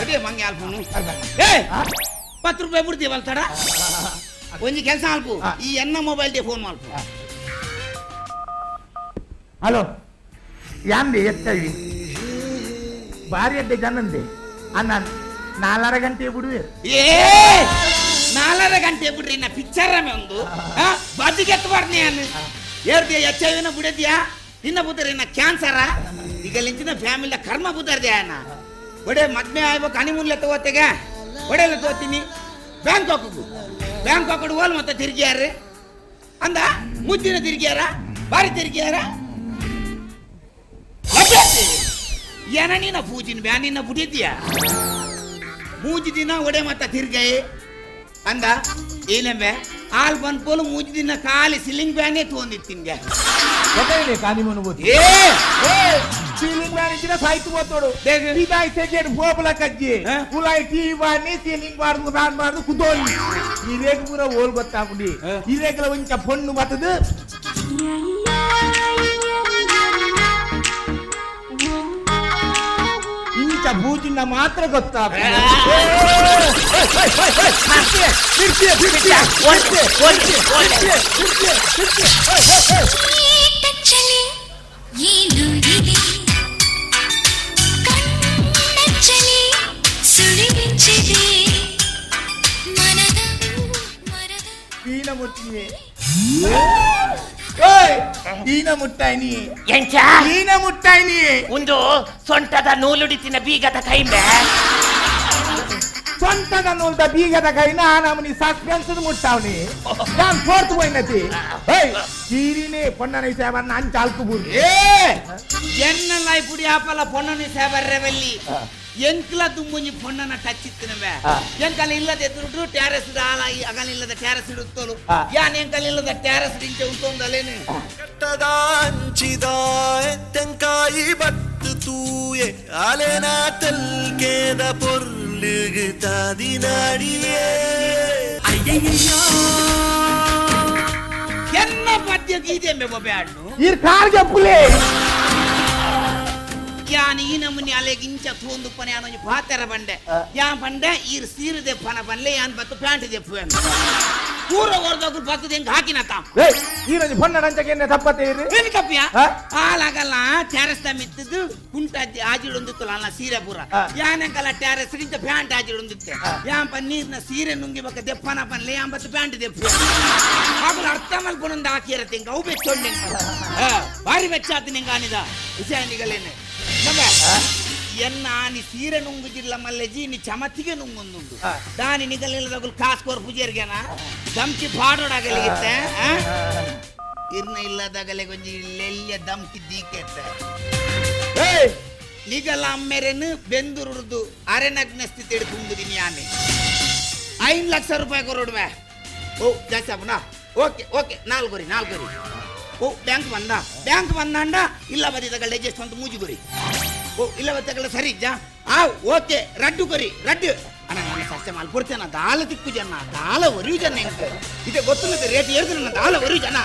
ಅದೇ ಮಂಗೆ ಅಲ್ಪನು. ಏ 10 ರೂಪಾಯಿ ಬಿಡ್ತಿ ಬಲ್ತಾಡ. ಒಂಜಿ ಕೆಲಸ ಅಲ್ಪು ಈ ಎನ್ನ ಮೊಬೈಲ್ they phone ಮಲ್ಪು. ಹಲೋ ಯಾಂದೆ ಎತ್ತವಿ ಭಾರಿ ಅಡ್ಡೆ ಜನಂದೆ ಅಣ್ಣ 4.5 ಗಂಟೆ ಬಿಡುವೆ. ಏ 4.5 ಗಂಟೆ ಬಿಡ್ರಿ ನಾ ಪಿಕ್ಚರ್ ಒಂದು ಬದಿಗೆ ಎತ್ತಬಾರ್ದು ನಾನು ಏರ್ದಿಯ ಎಚ್ I ವಿನ ಬಿಡದಿಯಾ ನಿನ್ನ ಬುದ್ಧರಿ ನಾ ಕ್ಯಾನ್ಸರ ಈಗ ಲಿಂಚಿನ ಫ್ಯಾಮಿಲಿ ಕರ್ಮ ಬುದ್ಧರ್ದೆ ಅಣ್ಣ. ಒಡೆ ಮದ್ಮೆ ಆಯ್ಬೇಕು ಹನಿಮೂನ್ಲೆ ತಗೋತೆಗ ಒಡೆಲ್ಲ ತಗೋತೀನಿ ಬ್ಯಾಂಕಾಕ್ಗೂ ಬ್ಯಾಂಕಾಕ್ ಹೋಲ್ ಮತ್ತೆ ತಿರುಗಿಯಾರ್ರಿ ಅಂದ ಮುದ್ದಿನ ತಿರುಗಿಯಾರ ಬಾರಿ ತಿರುಗಿಯಾರ ಏನ ನೀನ ಪೂಜಿನ ಬ್ಯಾ ನಿನ್ನ ಬುಡಿದ್ಯಾ ಮೂಜಿ ದಿನ ಒಡೆ ಮತ್ತ ತಿರ್ಗೈ ಅಂದ ಏನೆಂಬೆ ಹಾಲ್ ಬಂದ್ಪೋಲು ಮೂಜಿ ದಿನ ಖಾಲಿ ಸಿಲಿಂಗ್ ಫ್ಯಾನೇ ತೊಂದಿತ್ತಿನ್ಗೆ. ಏ ಸೀಲಿಂಗ್ ಫ್ಯಾನ್ ಇಚ್ಚಿನ ಸಾಯ್ತು పోతాడు. ಇದಾಯ್ ಸೆಕೆಂಡ್ ಪೋಪಲ ಕಜ್ಜಿ ಉಲಾಯ್ ಟಿವಿ ಬಾನಿ ಸೀಲಿಂಗ್ ಬಾರ್ದು ಫ್ಯಾನ್ ಬಾರ್ದು ಕುದೋನಿ ಈ ರೇಗ್ ಪೂರ ಓಲ್ ಗೊತ್ತಾಪುಂಡಿ ಈ ರೇಗ್ಲ ಒಂಚ ಪೊಣ್ಣು ಬತ್ತದು. ಇಂಚ ಬೂಜಿನ ಮಾತ್ರ ಗೊತ್ತಾಪುಂಡಿ. ಈನ ಮುಟ್ಟಿನಿ ಓಯ್ ಈನ ಮುಟ್ಟಾಯ್ನಿ ಎಂಚ ಈನ ಮುಟ್ಟಾಯ್ನಿ ಒಂದು ಸೊಂಟದ ನೂಲುಡಿತಿನ ಬೀಗದ ಕೈಂಬೆ. ಸೊಂಟದ ನೂಲ್ದ ಬೀಗದ ಕೈನ ನಮನಿ ಸಸ್ಪೆನ್ಸ್ ಮುಟ್ಟಾವ್ನಿ ನಾನು ಫೋರ್ತ್ ಹೋಯ್ನತಿ. ಏಯ್ ಕೀರಿನೇ ಪೊನ್ನನ ಸೇವನ್ನ ಅಂಚಾಲ್ಕು ಬೂರು. ಏ ಎನ್ನ ಲೈಫುಡಿ ಆಪಲ ಪೊನ್ನನ ಸೇವರ್ರೆವಲ್ಲಿ ಎಂಕ್ಲ ದುಂಬುಂಜಿ ಪೊನ್ನನ ಟಚ್ ಇತ್ತಿನವೆ. ಎಂಕಲ ಇಲ್ಲದ ಎದುರುಡು ಟ್ಯಾರೆಸ್ ಆಲ ಅಗಲ ಇಲ್ಲದ ಟ್ಯಾರೆಸ್ ಇಡುತ್ತೋಲು ಯಾನ್ ಎಂಕಲ ಇಲ್ಲದ ಟ್ಯಾರೆಸ್ ಇಂಚೆ ಉಂತೊಂದಲೇನು. ಕಟ್ಟದಾಂಚಿದ ತೆಂಕಾಯಿ ಬತ್ತು ತೂಯೆ ಅಲೆನ ತೆಲ್ಕೇದ ಪೊರ್ಲುಗು ತಾದಿನಾಡಿಯೇ. ಅಯ್ಯಯ್ಯೋ ಎನ್ನ ಪದ್ಯ ಗೀತೆ ಬ್ಯಾಡ್ನು ಈ ಕಾರ್ಗೆ ಪುಲೆ ಯಾನ್ ಈ ನಮೂನಿ ಅಲೆಗ್ ಇಂಚ ತೂಂದುಪ್ಪನೆ ಯಾನ್ ಒಂಜಿ ಪಾತೆರ ಬಂಡೆ ಯಾನ್ ಪಂಡೆ ಈರ್ ಸೀರೆ ದೆಪ್ಪನ ಪನ್ಲೆ ಯಾನ್ ಬತ್ತು ಪ್ಯಾಂಟ್ ದೆಪ್ಪು ಪೂರ ಹೊರದೋಗು ಬತ್ತದ ಹೆಂಗ್ ಹಾಕಿನತ. ಏಯ್ ಈರಂಜಿ ಪೊನ್ನಡಂಚಕ್ಕೆ ಎನ್ನೆ ತಪ್ಪತೆ ಇರು ಏನು ತಪ್ಪಿಯ ಹಾಲಾಗಲ್ಲ ಟ್ಯಾರೆಸ್ ಮಿತ್ತದ್ದು ಕುಂಟ ಆಜಿಡೊಂದಿತ್ತಲ್ಲ ಅಲ್ಲ ಸೀರೆ ಪೂರ ಯಾನಂಕಲ್ಲ ಟ್ಯಾರೆಸ್ ಇಂಚ ಪ್ಯಾಂಟ್ ಆಜಿಡೊಂದಿತ್ತೆ ಯಾನ್ ಪನ್ ನೀರ್ನ ಸೀರೆ ನುಂಗಿ ಬಕ್ಕ ದೆಪ್ಪನ ಪನ್ಲೆ ಯಾನ್ ಬತ್ತು ಪ್ಯಾಂಟ್ ದೆಪ್ಪು ಆಗಲ ಅರ್ಥ ಮಲ್ಪನೊಂದು ಹಾಕಿರತ್ತೆ ಹಿಂಗ ಅವು ಬೆಚ್ಚೊಂಡೆ ಭಾರಿ ಬೆಚ್ಚಾತ ನಿಂಗ ಅನಿದ ವಿಷಯ ನಿಗಲೇನೆ ಎನ್ನ ಆನಿ ಸೀರೆ ನುಂಗುಜಿಲ್ಲ ಮಲ್ಲೆಜಿ ನೀ ಚಮತಿಗೆ ನುಂಗೊಂದುಂಡು ದಾನಿ ನಿಗಲಿಲ್ಲದಗುಲ್ ಕಾಸ್ ಕೋರ್ ಪೂಜಾರಿಗೆನ ದಮ್ಕಿ ಪಾಡೋಡಾಗಲಿಗಿತ್ತೆ ಇರ್ನ ಇಲ್ಲದಾಗಲೆ ಗೊಂಜಿ ಲೆಲ್ಯ ದಮ್ಕಿ ದೀಕೆತ್ತೆ. ನಿಗಲ ಅಮ್ಮೆರೆನು ಬೆಂದೂರುಡ್ದು ಅರೆನಗ್ನ ಸ್ಥಿತಿ ಹಿಡ್ಕೊಂಡಿದ್ದೀನಿ ಯಾನೆ 5 ಲಕ್ಷ ರೂಪಾಯಿ ಕೊರಡುವೆ. ಓ ಜಾಸ್ತಿ ಆಪುಂಡಾ? ಓಕೆ ಓಕೆ ನಾಲ್ಗುರಿ ನಾಲ್ಗುರಿ. ಓ ಬ್ಯಾಂಕ್ ಬಂದ ಬ್ಯಾಂಕ್ ಬಂದಾಂಡ ಇಲ್ಲ ಬದಿ ತಗಳ್ಳೆ ಜಸ್ಟ್ ಒಂದು ಮೂಜಿ ಗುರಿ. ಓ ಇಲ್ಲ ಬದಿ ತಗಳ್ಳೆ ಸರಿ ಇಜ್ಜಾ? ಆ ಓಕೆ ರಡ್ಡು ಕೊರಿ ರಡ್ಡು. ಅಣ್ಣ ನಾನು ಸಸ್ಯ ಮಲ್ಪೊಡ್ತೇನೆ ದಾಲ ತಿಕ್ಕು ಜನ ದಾಲ ಒರಿಯು ಜನ ಎಂಕ್ ಇದೆ ಗೊತ್ತಿಲ್ಲದ ರೇಟ್ ಏರ್ದು ನನ್ನ ದಾಲ ಒರಿಯು ಜನ.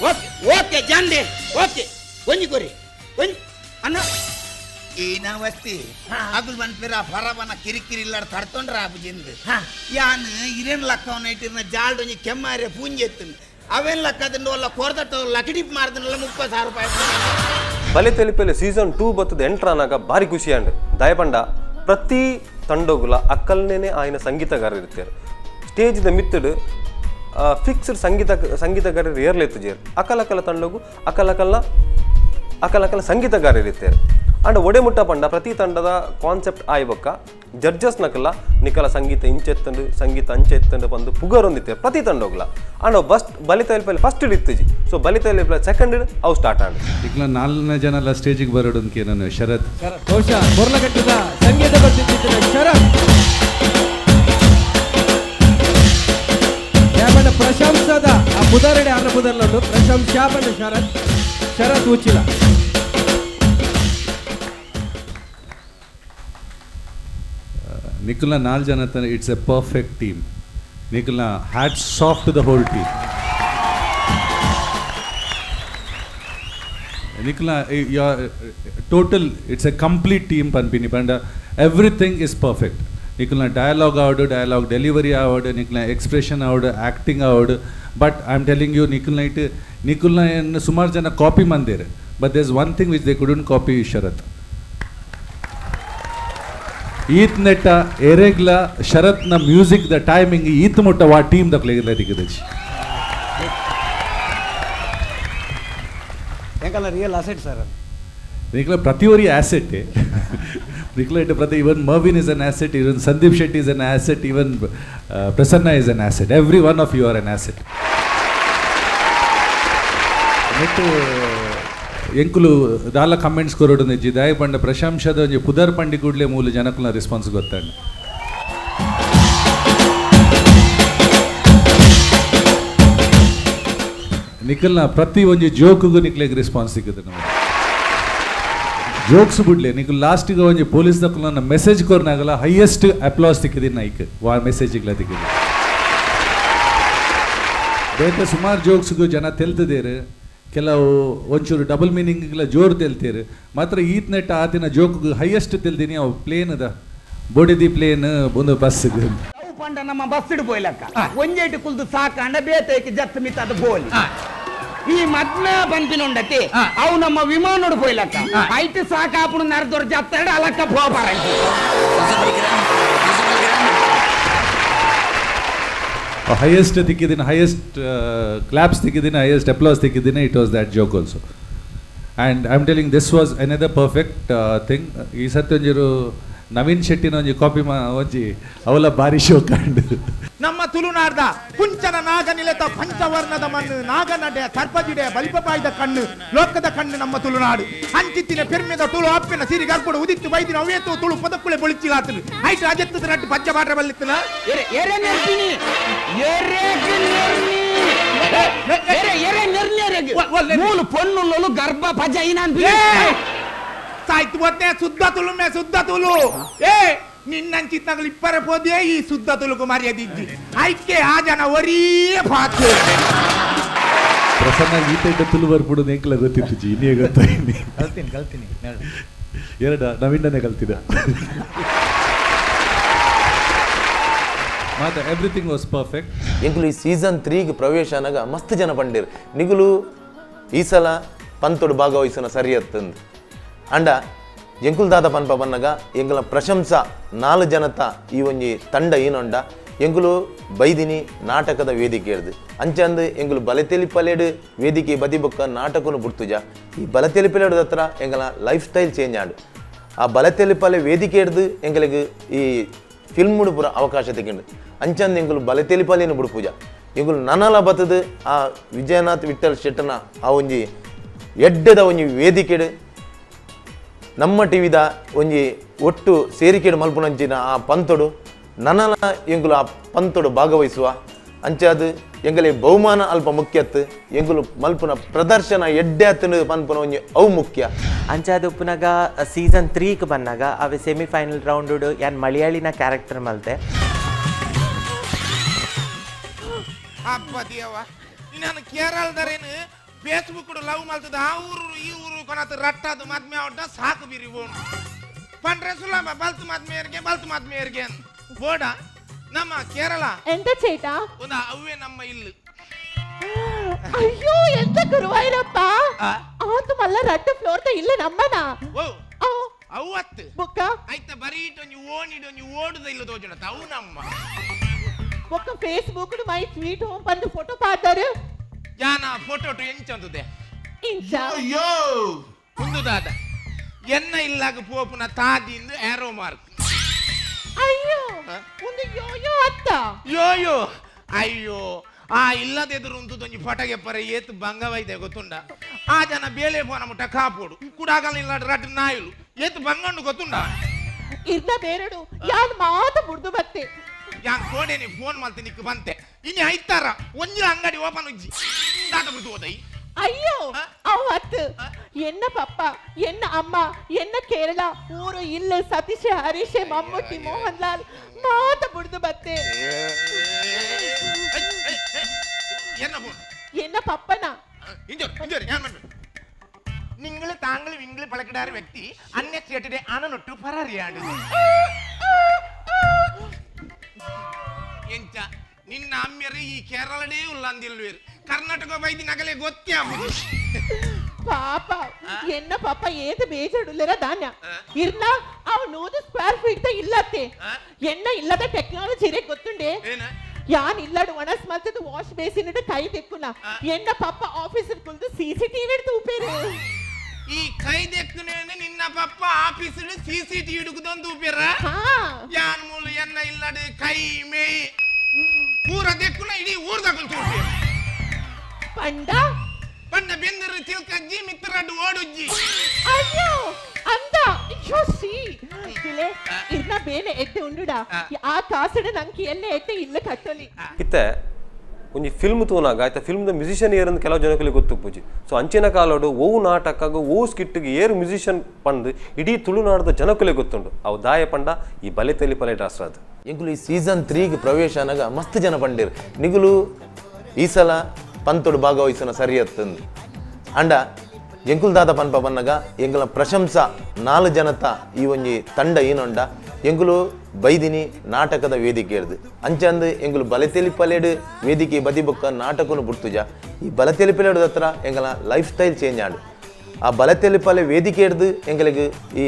ಓಕೆ ಓಕೆ ಜಾಂಡೆ ಓಕೆ ಒಂಜಿ ಕೊರಿ ಒಂಜಿ ಅಣ್ಣ ಏನವಸ್ತಿ ಅಗುಲ್ ಬಂದ್ಪಿರ ಫರಬನ ಕಿರಿಕಿರಿ ಇಲ್ಲಾರ ತಡ್ತೊಂಡ್ರ ಆಪುಜಿಂದು ಯಾನ್ ಇರೇನ್ ಲಕ್ಕವನ ಇಟ್ಟಿರ್ನ ಜಾಲ್ಡ್ ಒಂಜಿ ಕೆಮ್ಮಾರೆ ಪೂಂಜೆ ಎತ್ತುಂಡು ಅವೇನ್ ಲಕ್ಕದಿಂದ ಒಲ್ಲ ಕೊರ್ದಟ್ಟ ಲಕಡಿಪ್ ಮಾರ್ದನಲ್ಲ 30,000 ರೂಪಾಯಿ. ಬಲೆ ತೆಲಿಪೆಲೆ ಸೀಸನ್ 2 ಬತ್ತದ ಎಂಟ್ರಾನಾಗ ಭಾರಿ ಖುಷಿ ಅಂಡ್ ದಯಪಂಡ ಪ್ರತಿ ತಂಡೋಗುಲ ಅಕ್ಕಲ್ನೇನೆ ಆಯ್ನ ಸಂಗೀತಗಾರರು ಇರ್ತಾರೆ. ಸ್ಟೇಜ್ದ ಮಿತ್ತಡು ಫಿಕ್ಸ್ಡ್ ಸಂಗೀತಗಾರರು ಏರ್ಲೆತ್ತು ಜೇರು ಅಕಲಕಲ ತಂಡೋಗು ಅಕಲಕಲ್ಲ ಅಕಲಕಲ ಸಂಗೀತಗಾರರು ಇರ್ತಾರೆ. ಅಂಡ್ ಒಡೆ ಮುಟ್ಟ ಪಂಡ ಪ್ರತಿ ತಂಡದ ಕಾನ್ಸೆಪ್ಟ್ ಆಯ್ಬಕ್ಕ ಜಡ್ಜಸ್ ನಕಲ ನಿಕಲ ಸಂಗೀತ ಇಂಚೆತ್ತಂಡು ಸಂಗೀತ ಅಂಚೆತ್ತಂಡು ಬಂದು ಪುಗರೊಂದಿತ್ತೆ ಪ್ರತಿ ತಂಡೋಗ್ಲ. ಅಂಡ್ ಬಸ್ಟ್ ಬಲಿತೈಲ್ಪಲ್ಲಿ ಫಸ್ಟ್ ಇತ್ತಿಜಿ ಸೊ ಬಲಿತೈಲ್ಪಲ್ಲಿ ಸೆಕೆಂಡ್ ಅವು ಸ್ಟಾರ್ಟ್ ಆಂಡ್ ಈಗ 4ನೇ ಜನ ಎಲ್ಲ ಸ್ಟೇಜಿಗೆ ಬರೋಡನ್ಕೆ ನಾನು ಶರತ್ ಬಹುಶಃ ಕೊರ್ಲಗಟ್ಟದ ಸಂಗೀತ ಬರ್ತಿದ್ದ ಶರತ್ ಯಾಬಣ್ಣ ಪ್ರಶಂಸದ ಆ ಪುದರಡೆ ಅನ್ನ ಪುದರ್ಲನ್ನು ಪ್ರಶಂಸಾಬಣ್ಣ ಶರತ್ ಶರತ್ ಉಚ್ಚಿಲ. ನಿಖಲ್ನ 4 ಜನ it's A perfect team. ನಿಖಲ್ನ hats off to the whole team. ನಿಖಲ್ನ total it's a complete team ಪನ್ಪಿನಿ ಪಂಡ ಎವ್ರಿಥಿಂಗ್ is perfect. ನಿಖಲ್ನ ಡಯಲಾಗ್ ಆವಡು ಡಯಲಾಗ್ ಡೆಲಿವರಿ ಆವಡು ನಿಖಲ್ನ ಎಕ್ಸ್ಪ್ರೆಷನ್ ಆವಡು ಆ್ಯಕ್ಟಿಂಗ್ ಆವಡು. But I am telling you ನಿಖಲ್ನ it ನಿಖಲ್ನ ಸುಮಾರು ಜನ ಕಾಪಿ ಮಂದಿರ್ but there is one thing which they couldn't copy Sharath. ಈತ್ ನೆಟ್ಟ ಎರೆಗ್ಲ ಶರತ್ನ ಮ್ಯೂಸಿಕ್ the timing ಈತ್ ಮುಟ್ಟ ವಾ ಟೀಮ್ ದಕ್ಲೆಗಿಲ್ಲ ದಿಕ್ಕದಜಿ. ಎಂಕಲ್ಲ ರಿಯಲ್ ಅಸೆಟ್ ಸರ್. ನಿಖಲ ಪ್ರತಿಯೊರಿ ಆಸೆಟ್ ನಿಖಲ ಇಟ್ಟು ಪ್ರತಿ even Mervin is an asset, even Sandeep Shetty is an asset, even Prasanna is an asset. Every one of you are an asset. ನೆಟ್ಟು ಎಂಕುಲು ದಾಲ ಕಮೆಂಟ್ಸ್ ಕೊರಡು ನಿಜ್ಜಿ ದಾಯ ಪಂಡ ಪ್ರಶಂಸದ ಒಂಜಿ ಪುದರ್ ಪಂಡಿ ಕೂಡಲೇ ಮೂಲ ಜನಕುಲ ರೆಸ್ಪಾನ್ಸ್ ಗೊತ್ತಾಂಡ. ನಿಖಲ್ನ ಪ್ರತಿ ಒಂಜಿ ಜೋಕ್ಗೂ ನಿಕ್ಲೆಗ್ ರೆಸ್ಪಾನ್ಸ್ ಸಿಕ್ಕುತ್ತೆ ನಮಗೆ. ಜೋಕ್ಸ್ ಬಿಡ್ಲಿ ನಿಖಲ್ ಲಾಸ್ಟಿಗೆ ಒಂಜಿ ಪೊಲೀಸ್ ದಕ್ಕುಲ ಮೆಸೇಜ್ ಕೊರ್ನಾಗಲ್ಲ ಹೈಯೆಸ್ಟ್ ಅಪ್ಲಾಸ್ ತಿಕ್ಕಿದ್ದೀನಿ ನೈಕ್ ವಾ ಮೆಸೇಜ್ಗಳ ತಿಕ್ಕಿದೆ. ಬೇತೆ ಸುಮಾರು ಜೋಕ್ಸ್ಗೂ ಜನ ತೆಲ್ತದೇರು ಕೆಲವು ಒಂಚೂರು ಡಬಲ್ ಮೀನಿಂಗ್ಲ ಜೋರು ತೆಲ್ತೀರು ಮಾತ್ರ ಈತ್ ನೆಟ್ಟ ಆತಿನ ಜೋಕ್ ಹೈಯೆಸ್ಟ್ ತೆಲ್ದಿನಿ ಅವು ಪ್ಲೇನ್ ಅದ ಬೋಡಿದಿ ಪ್ಲೇನ್ ಒಂದು ಬಸ್ ಅವು ಪಂಡ ನಮ್ಮ ಬಸ್ ಇಡು ಪೋಯ್ಲಕ್ಕ ಒಂಜೇಟು ಕುಲ್ದು ಸಾಕಂಡ ಬೇತೈಕೆ ಜತ್ ಮಿತ್ತದ ಬೋಲಿ ಈ ಮದ್ನ ಬಂಪಿನ ಉಂಡತಿ ಅವು ನಮ್ಮ ವಿಮಾನೋಡು ಪೋಯ್ಲಕ್ಕ ಐಟ್ ಸಾಕಾಪುಣ ನರ್ದೊರ್ ಜತ್ತಡ ಅಲಕ್ಕ ಪೋಪಾರಂಟಿ. ಹೈಯೆಸ್ಟ್ ತಿಕ್ಕಿದ್ದೀನಿ ಹೈಯೆಸ್ಟ್ ಕ್ಲಾಪ್ಸ್ ತಿಕ್ಕಿದ್ದೀನಿ ಹೈಯೆಸ್ಟ್ ಅಪ್ಲಾಸ್ ತಿಕ್ಕಿದ್ದೀನಿ. It was that joke also and I am telling this was another perfect thing. ಈ ಸತಿ ಒಂಜಿರು ನವೀನ್ ಶೆಟ್ಟಿನ ಒಂಜಿ ಕಾಪಿ ಒಂಜಿ ಅವಲ ಭಾರಿ ಶೋ ಕಂಡು. ನಮ್ಮ ತುಳುನಾಡ್ದ ಕುಂಚನ ನಾಗನಿಲೆತ ಪಂಚವರ್ಣದ ಮಣ್ಣು ನಾಗನಡೆ ಸರ್ಪಜಿಡೆ ಬಲಿಪಪಾಯ್ದ ಕಣ್ಣು ಲೋಕದ ಕಣ್ಣು ನಮ್ಮ ತುಳುನಾಡು. ಅಂಚಿತ್ತಿನ ಪೆರ್ಮೆದ ತುಳು ಅಪ್ಪಿನ ಸಿರಿ ಗರ್ಭಡು ಉದಿತ್ತು ಬೈದಿನ ಅವೇತು ತುಳು ಪದಕ್ಕುಳೆ ಬೊಳಿಚಿಲಾತನು ಐಟ್ ಅಜತ್ತದ ನಟ್ಟು ಪಂಚ ಪಾಠ ಬಲ್ಲಿತ್ತನ ಮೂಲು ಪೊಣ್ಣುಲ್ಲಲು ಗರ್ಭ ಪಜ ಇನಾನ್ ಸಾಯ್ತು ಬೊತ್ತೆ ಶುದ್ಧ ತುಳು ಮೇ ಶುದ್ಧ ತುಳು. ಏ ನಿನ್ನಂಚಿತ್ನಾಗಲು ಇಪ್ಪರೆ ಪೋದೇ ಈ ಶುದ್ಧ ತುಳುಕು ಮರ್ಯಾದಿಜ್ಜಿ ಐಕೆ ಆ ಜನ ಒರೀ ಪಾತು. ಪ್ರಸನ್ನ ಈತ ತುಳು ಬರ್ಪುಡು ಎಂಕಲ ಗೊತ್ತಿತ್ತು ಜಿ ಇನ್ನೇ ಗೊತ್ತಾಯ್ತು. ಕಲ್ತೀನಿ ಕಲ್ತೀನಿ ಎರಡ ನವೀನನೇ ಕಲ್ತಿದ್ದ ಮಾತ್ರ ಎವ್ರಿಥಿಂಗ್ ವಾಸ್ ಪರ್ಫೆಕ್ಟ್. ಎಂಕುಲು ಈ ಸೀಸನ್ 3ಗೆ ಪ್ರವೇಶ ಅನಾಗ ಮಸ್ತ್ ಜನ ಪಂಡೇರು ನಿಗುಲು ಈ ಸಲ ಪಂತೊಡು ಭಾಗವಹಿಸೋಣ ಸರಿ ಅತ್ತಂದು. ಅಂಡ ಎಂಕುಲ್ ದಾದ ಪನ್ಪ ಬನ್ನಗ ಎಂಕುಲ ಪ್ರಶಂಸ 4 ಜನತ ಈ ಒಂಜಿ ತಂಡ ಏನೊಂಡ ಎಂಕುಲು ಬೈದಿನಿ ನಾಟಕದ ವೇದಿಕೆ ಹಿಡ್ದು ಅಂಚಂದು ಎಂಕುಲು ಬಲತೆಲಿಪಲೇಡು ವೇದಿಕೆ ಬದಿ ಬೊಕ್ಕ ನಾಟಕನು ಬುಡ್ತುಜ. ಈ ಬಲತೆಲಿಪಲೇಡು ಹತ್ರ ಎಂಕಲ ಲೈಫ್ ಸ್ಟೈಲ್ ಚೇಂಜ್ ಆಂಡು. ಆ ಬಲತೆಲಿಪಲೆ ವೇದಿಕೆ ಹಿಡ್ದು ಎಂಕಲಿಗೆ ಈ ಫಿಲ್ಮ್ ಪೂರ ಅವಕಾಶ ತೆಗೆಂಡು ಅಂಚಂದು ಎಂಕುಲು ಬಲತೆಲಿಪಲೇನು ಬುಡ್ಪೂಜ. ಎಂಕುಲು ನನಲ ಬತ್ತದು ಆ ವಿಜಯನಾಥ್ ವಿಠಲ್ ಶೆಟ್ಟನ ಆ ಒಂಜಿ ಎಡ್ಡೆದ ಒಂಜಿ ವೇದಿಕೆಡು ನಮ್ಮ ಟಿವಿದ ಒಂಜಿ ಒಟ್ಟು ಸೇರಿಕೆಡು ಮಲ್ಪುನಂಚಿನ ಆ ಪಂತೊಡು ನನಲ ಎಂಕುಲು ಆ ಪಂತೊಡು ಭಾಗವಹಿಸುವ ಅಂಚಾದ್ ಎಂಗಲೆ ಬಹುಮಾನ ಅಲ್ಪ ಮುಖ್ಯತ್ತು ಎಂಕುಲು ಮಲ್ಪುನ ಪ್ರದರ್ಶನ ಎಡ್ಡೆ ಪನ್ಪುನ ಒಂಜಿ ಅವು ಮುಖ್ಯ. ಅಂಚಾದ್ ಉಪ್ಪುನಗ ಸೀಸನ್ 3ಕ್ ಬನ್ನಾಗ ಅವೆ ಸೆಮಿಫೈನಲ್ ರೌಂಡ್ ಯಾನ್ ಮಲಯಾಳಿನ ಕ್ಯಾರೆಕ್ಟರ್ ಮಲ್ತೆ. ಅಪ್ಪ ದೇವ, ನಾನು ಕೇರಳದರೇನು ಫೇಸ್ಬುಕ್ ಲವ್ ಮಲ್ತದ ಆ ಊರು ಈ ಊರು ಕೊನತ ರಟ್ಟಾದ ಮದ್ಮೆ ಅವಟ ಸಾಕು ಬಿರಿ ಬೋನು ಪಂಡ್ರೆ ಸುಲಭ ಬಲ್ತು ಮದ್ಮೆಯರಿಗೆ ಬಲ್ತು ಮದ್ಮೆಯರಿಗೆ ಬೋಡ ನಮ್ಮ ಕೇರಳ ಎಂತ ಚೇಟ ಒಂದು ಅವೇ ನಮ್ಮ ಇಲ್ಲು. ಅಯ್ಯೋ ಎಂತ ಗುರುವಾಯೂರಪ್ಪ ಆತು ಮಲ್ಲ ರಡ್ಡು ಫ್ಲೋರ್ ತ ಇಲ್ಲ ನಮ್ಮನ ಓ ಅವತ್ತು ಬೊಕ್ಕ ಆಯ್ತ ಬರೀ ಒಂಜಿ ಓಣಿಡು ಒಂಜಿ ಓಡುದ ಇಲ್ಲ ತೋಜುಂಡ ಅವು ನಮ್ಮ ಬೊಕ್ಕ ಫೇಸ್ಬುಕ್ my sweet home ಬಂದು ಫೋಟೋ ಪಾತಾರು ಯಾನ ಫೋಟೋ ಟು ಎಂಚಂತದೆ ಇಂಚ ಅಯ್ಯೋ ಒಂದು ದಾದ ಎನ್ನ ಇಲ್ಲಾಗ ಪೋಪುನ ತಾದಿಂದು ಆರೋ ಮಾರ್ಕ್. ಅಯ್ಯೋ ಒಂದು ಯೋಯೋ ಅತ್ತ ಯೋಯೋ ಅಯ್ಯೋ ಆ ಇಲ್ಲದೆದುರು ಉಂಟು ಒಂಜಿ ಫಟಗೆ ಪರ ಏತ್ ಬಂಗವೈದೆ ಗೊತ್ತುಂಡ ಆ ಜನ ಬೇಳೆ ಫೋನ ಮುಟ್ಟ ಕಾಪೋಡು ಕುಡಾಗಲ ಇಲ್ಲ ರಡ್ ನಾಯಿಲು ಏತ್ ಬಂಗಂಡು ಗೊತ್ತುಂಡ ಇರ್ನ ಬೇರಡು ಯಾನ್ ಮಾತು ಬುಡ್ದು ಬತ್ತೆ ಯಾನ್ ಕೋಡೆ ಫೋನ್ ಮಾಡ್ತೀನಿ ನಿಕ್ಕು ಬಂತೆ ಇನ್ನು ಐತಾರ ಒಂಜಿ ಅಂಗಡಿ ಓಪನ್ ಉಜ್ಜಿ ದಾಟ ಬಿಡ್ತು ಹೋದೈ. ಅಯ್ಯೋ ಅವತ್ತು ಎನ್ನ ಪಪ್ಪ ಎನ್ನ ಅಮ್ಮ ಎನ್ನ ಕೇರಳ ಊರು ಇಲ್ಲ ಸತೀಶ್ ಹರೀಶ್ ಮಮ್ಮೂಟಿ ಮೋಹನ್ ಲಾಲ್ ಮಾತ ಬುಡ್ದು ಬತ್ತೆ. ಎನ್ನ ಫೋನ್ ಎನ್ನ ಪಪ್ಪನ ಇಂಜೋರ್ ಇಂಜೋರ್ ಯಾನ್ ಮಾಡ್ಬೇಕು നിങ്ങൾ താങ്കൾ വിങ്കിൾ പളക്കിടാറ് വ്യക്തി അന്യ അനനൊട്ടു പരാറിയാണ് ಎಂಚ ನಿನ್ನ ಅಮ್ಮೆರು ಈ ಕೇರಳಡೇ ಉಲ್ಲ ಅಂದಿಲ್ವೇರು ಕರ್ನಾಟಕ ಬೈದಿ ನಗಲೆ ಗೊತ್ತೇ ಪಾಪ ಎನ್ನ ಪಾಪ ಏದು ಬೇಜಾರುಲ್ಲರ ದಾನ್ಯ ಇರ್ನ ಅವ್ 100 ಸ್ಕ್ವೇರ್ ಫೀಟ್ ಇಲ್ಲತ್ತೆ ಎನ್ನ ಇಲ್ಲದ ಟೆಕ್ನಾಲಜಿ ಇರೇ ಗೊತ್ತುಂಡೆ ಯಾನ್ ಇಲ್ಲಡು ಒಣಸ್ ಮಲ್ತದ ವಾಶ್ ಬೇಸಿನ್ ಕೈ ತೆಕ್ಕುನ ಎನ್ನ ಪಾಪ ಆಫೀಸ್ ಕುಲ್ದು ಸಿಸಿಟಿವಿ ತೂಪೇರು ಈ ಕೈ ದೆಕ್ಕುನೇನೆ ನಿನ್ನ ಪಪ್ಪ ಆಫೀಸ್ ಸಿಸಿಟಿವಿ ಹಿಡುಕುದೊಂದು ತೂಪೇರ ಯಾನ್ ಮೂಲು ಎನ್ನ ಇಲ್ಲಡು ಕೈ ಮೇಯ್ ಪೂರ ದೆಕ್ಕುನ ಇಡೀ ಊರ್ದಕಲ್ ತೂಪೇರು ಪಂಡ ಪಂಡ ಬೆಂದರು ತಿಲ್ಕಜ್ಜಿ ಮಿತ್ರಡ್ಡು ಓಡುಜ್ಜಿ ಅಯ್ಯೋ ಅಂದ ಅಯ್ಯೋ ಸಿ ತಿಲೆ ಇರ್ನ ಬೇನೆ ಎದ್ದೆ ಉಂಡುಡ ಆ ಕಾಸಡು ನಂಗೆ ಎಲ್ಲ ಎದ್ದೆ ಇಲ್ಲ ಕಟ್ಟೊಲಿ. ಇತ್ತೆ ಒಂಜಿ ಫಿಲ್ಮ್ ತೂನಾಗ ಆಯ್ತಾ ಫಿಲ್ಮ್ದ ಮ್ಯೂಸಿಷಿಯನ್ ಏರಂದು ಕೆಲವು ಜನಗಳಿಗೆ ಗೊತ್ತುಪ್ಪುಜಿ. ಸೊ ಅಂಚಿನ ಕಾಲೋಡು ಓವು ನಾಟಕಾಗ ಓವು ಸ್ಕಿಟ್ಟಿಗೆ ಏರು ಮ್ಯೂಸಿಷಿಯನ್ ಪಂದು ಇಡೀ ತುಳುನಾಡದ ಜನಕುಲೆ ಗೊತ್ತುಂಡು ಅವು ದಾಯ ಪಂಡ ಈ ಬಲೆ ತೆಲಿ ಪಲೆ ರಾಷ್ಟ್ರ ಅದು. ಎಂಕುಲು ಈ ಸೀಸನ್ 3ಗೆ ಪ್ರವೇಶ ಅನಗ ಮಸ್ತ್ ಜನ ಪಂಡೇರು ನಿಗುಲು ಈ ಸಲ ಪಂತೊಡು ಭಾಗವಹಿಸನ ಸರಿ ಅತ್ತಂದು ಅಂಡ ಎಂಕುಲ್ ದಾದ ಪನ್ಪ ಪನ್ನಗ ಎಂಕುಲ ಪ್ರಶಂಸಾ 4 ಜನತ ಈ ಒಂಜಿ ತಂಡ ಏನೊಂಡ ಎಂಕುಲು ಬೈದಿನಿ ನಾಟಕದ ವೇದಿಕೆ ಹಿಡ್ದು ಅಂಚಂದು ಎಂಕುಲು ಬಲತೆಲಿ ಪಲೇಡು ವೇದಿಕೆ ಬದಿ ಬೊಕ್ಕ ನಾಟಕನು ಬುಡ್ತುಜ ಈ ಬಲತೆಲಿ ಪಲೇಡು ಹತ್ರ ಎಂಕಲ ಲೈಫ್ ಸ್ಟೈಲ್ ಚೇಂಜ್ ಆಡು ಆ ಬಲತೆಲಿ ಪಲೆ ವೇದಿಕೆ ಹಿಡ್ದು ಎಂಕಲಿಗೆ ಈ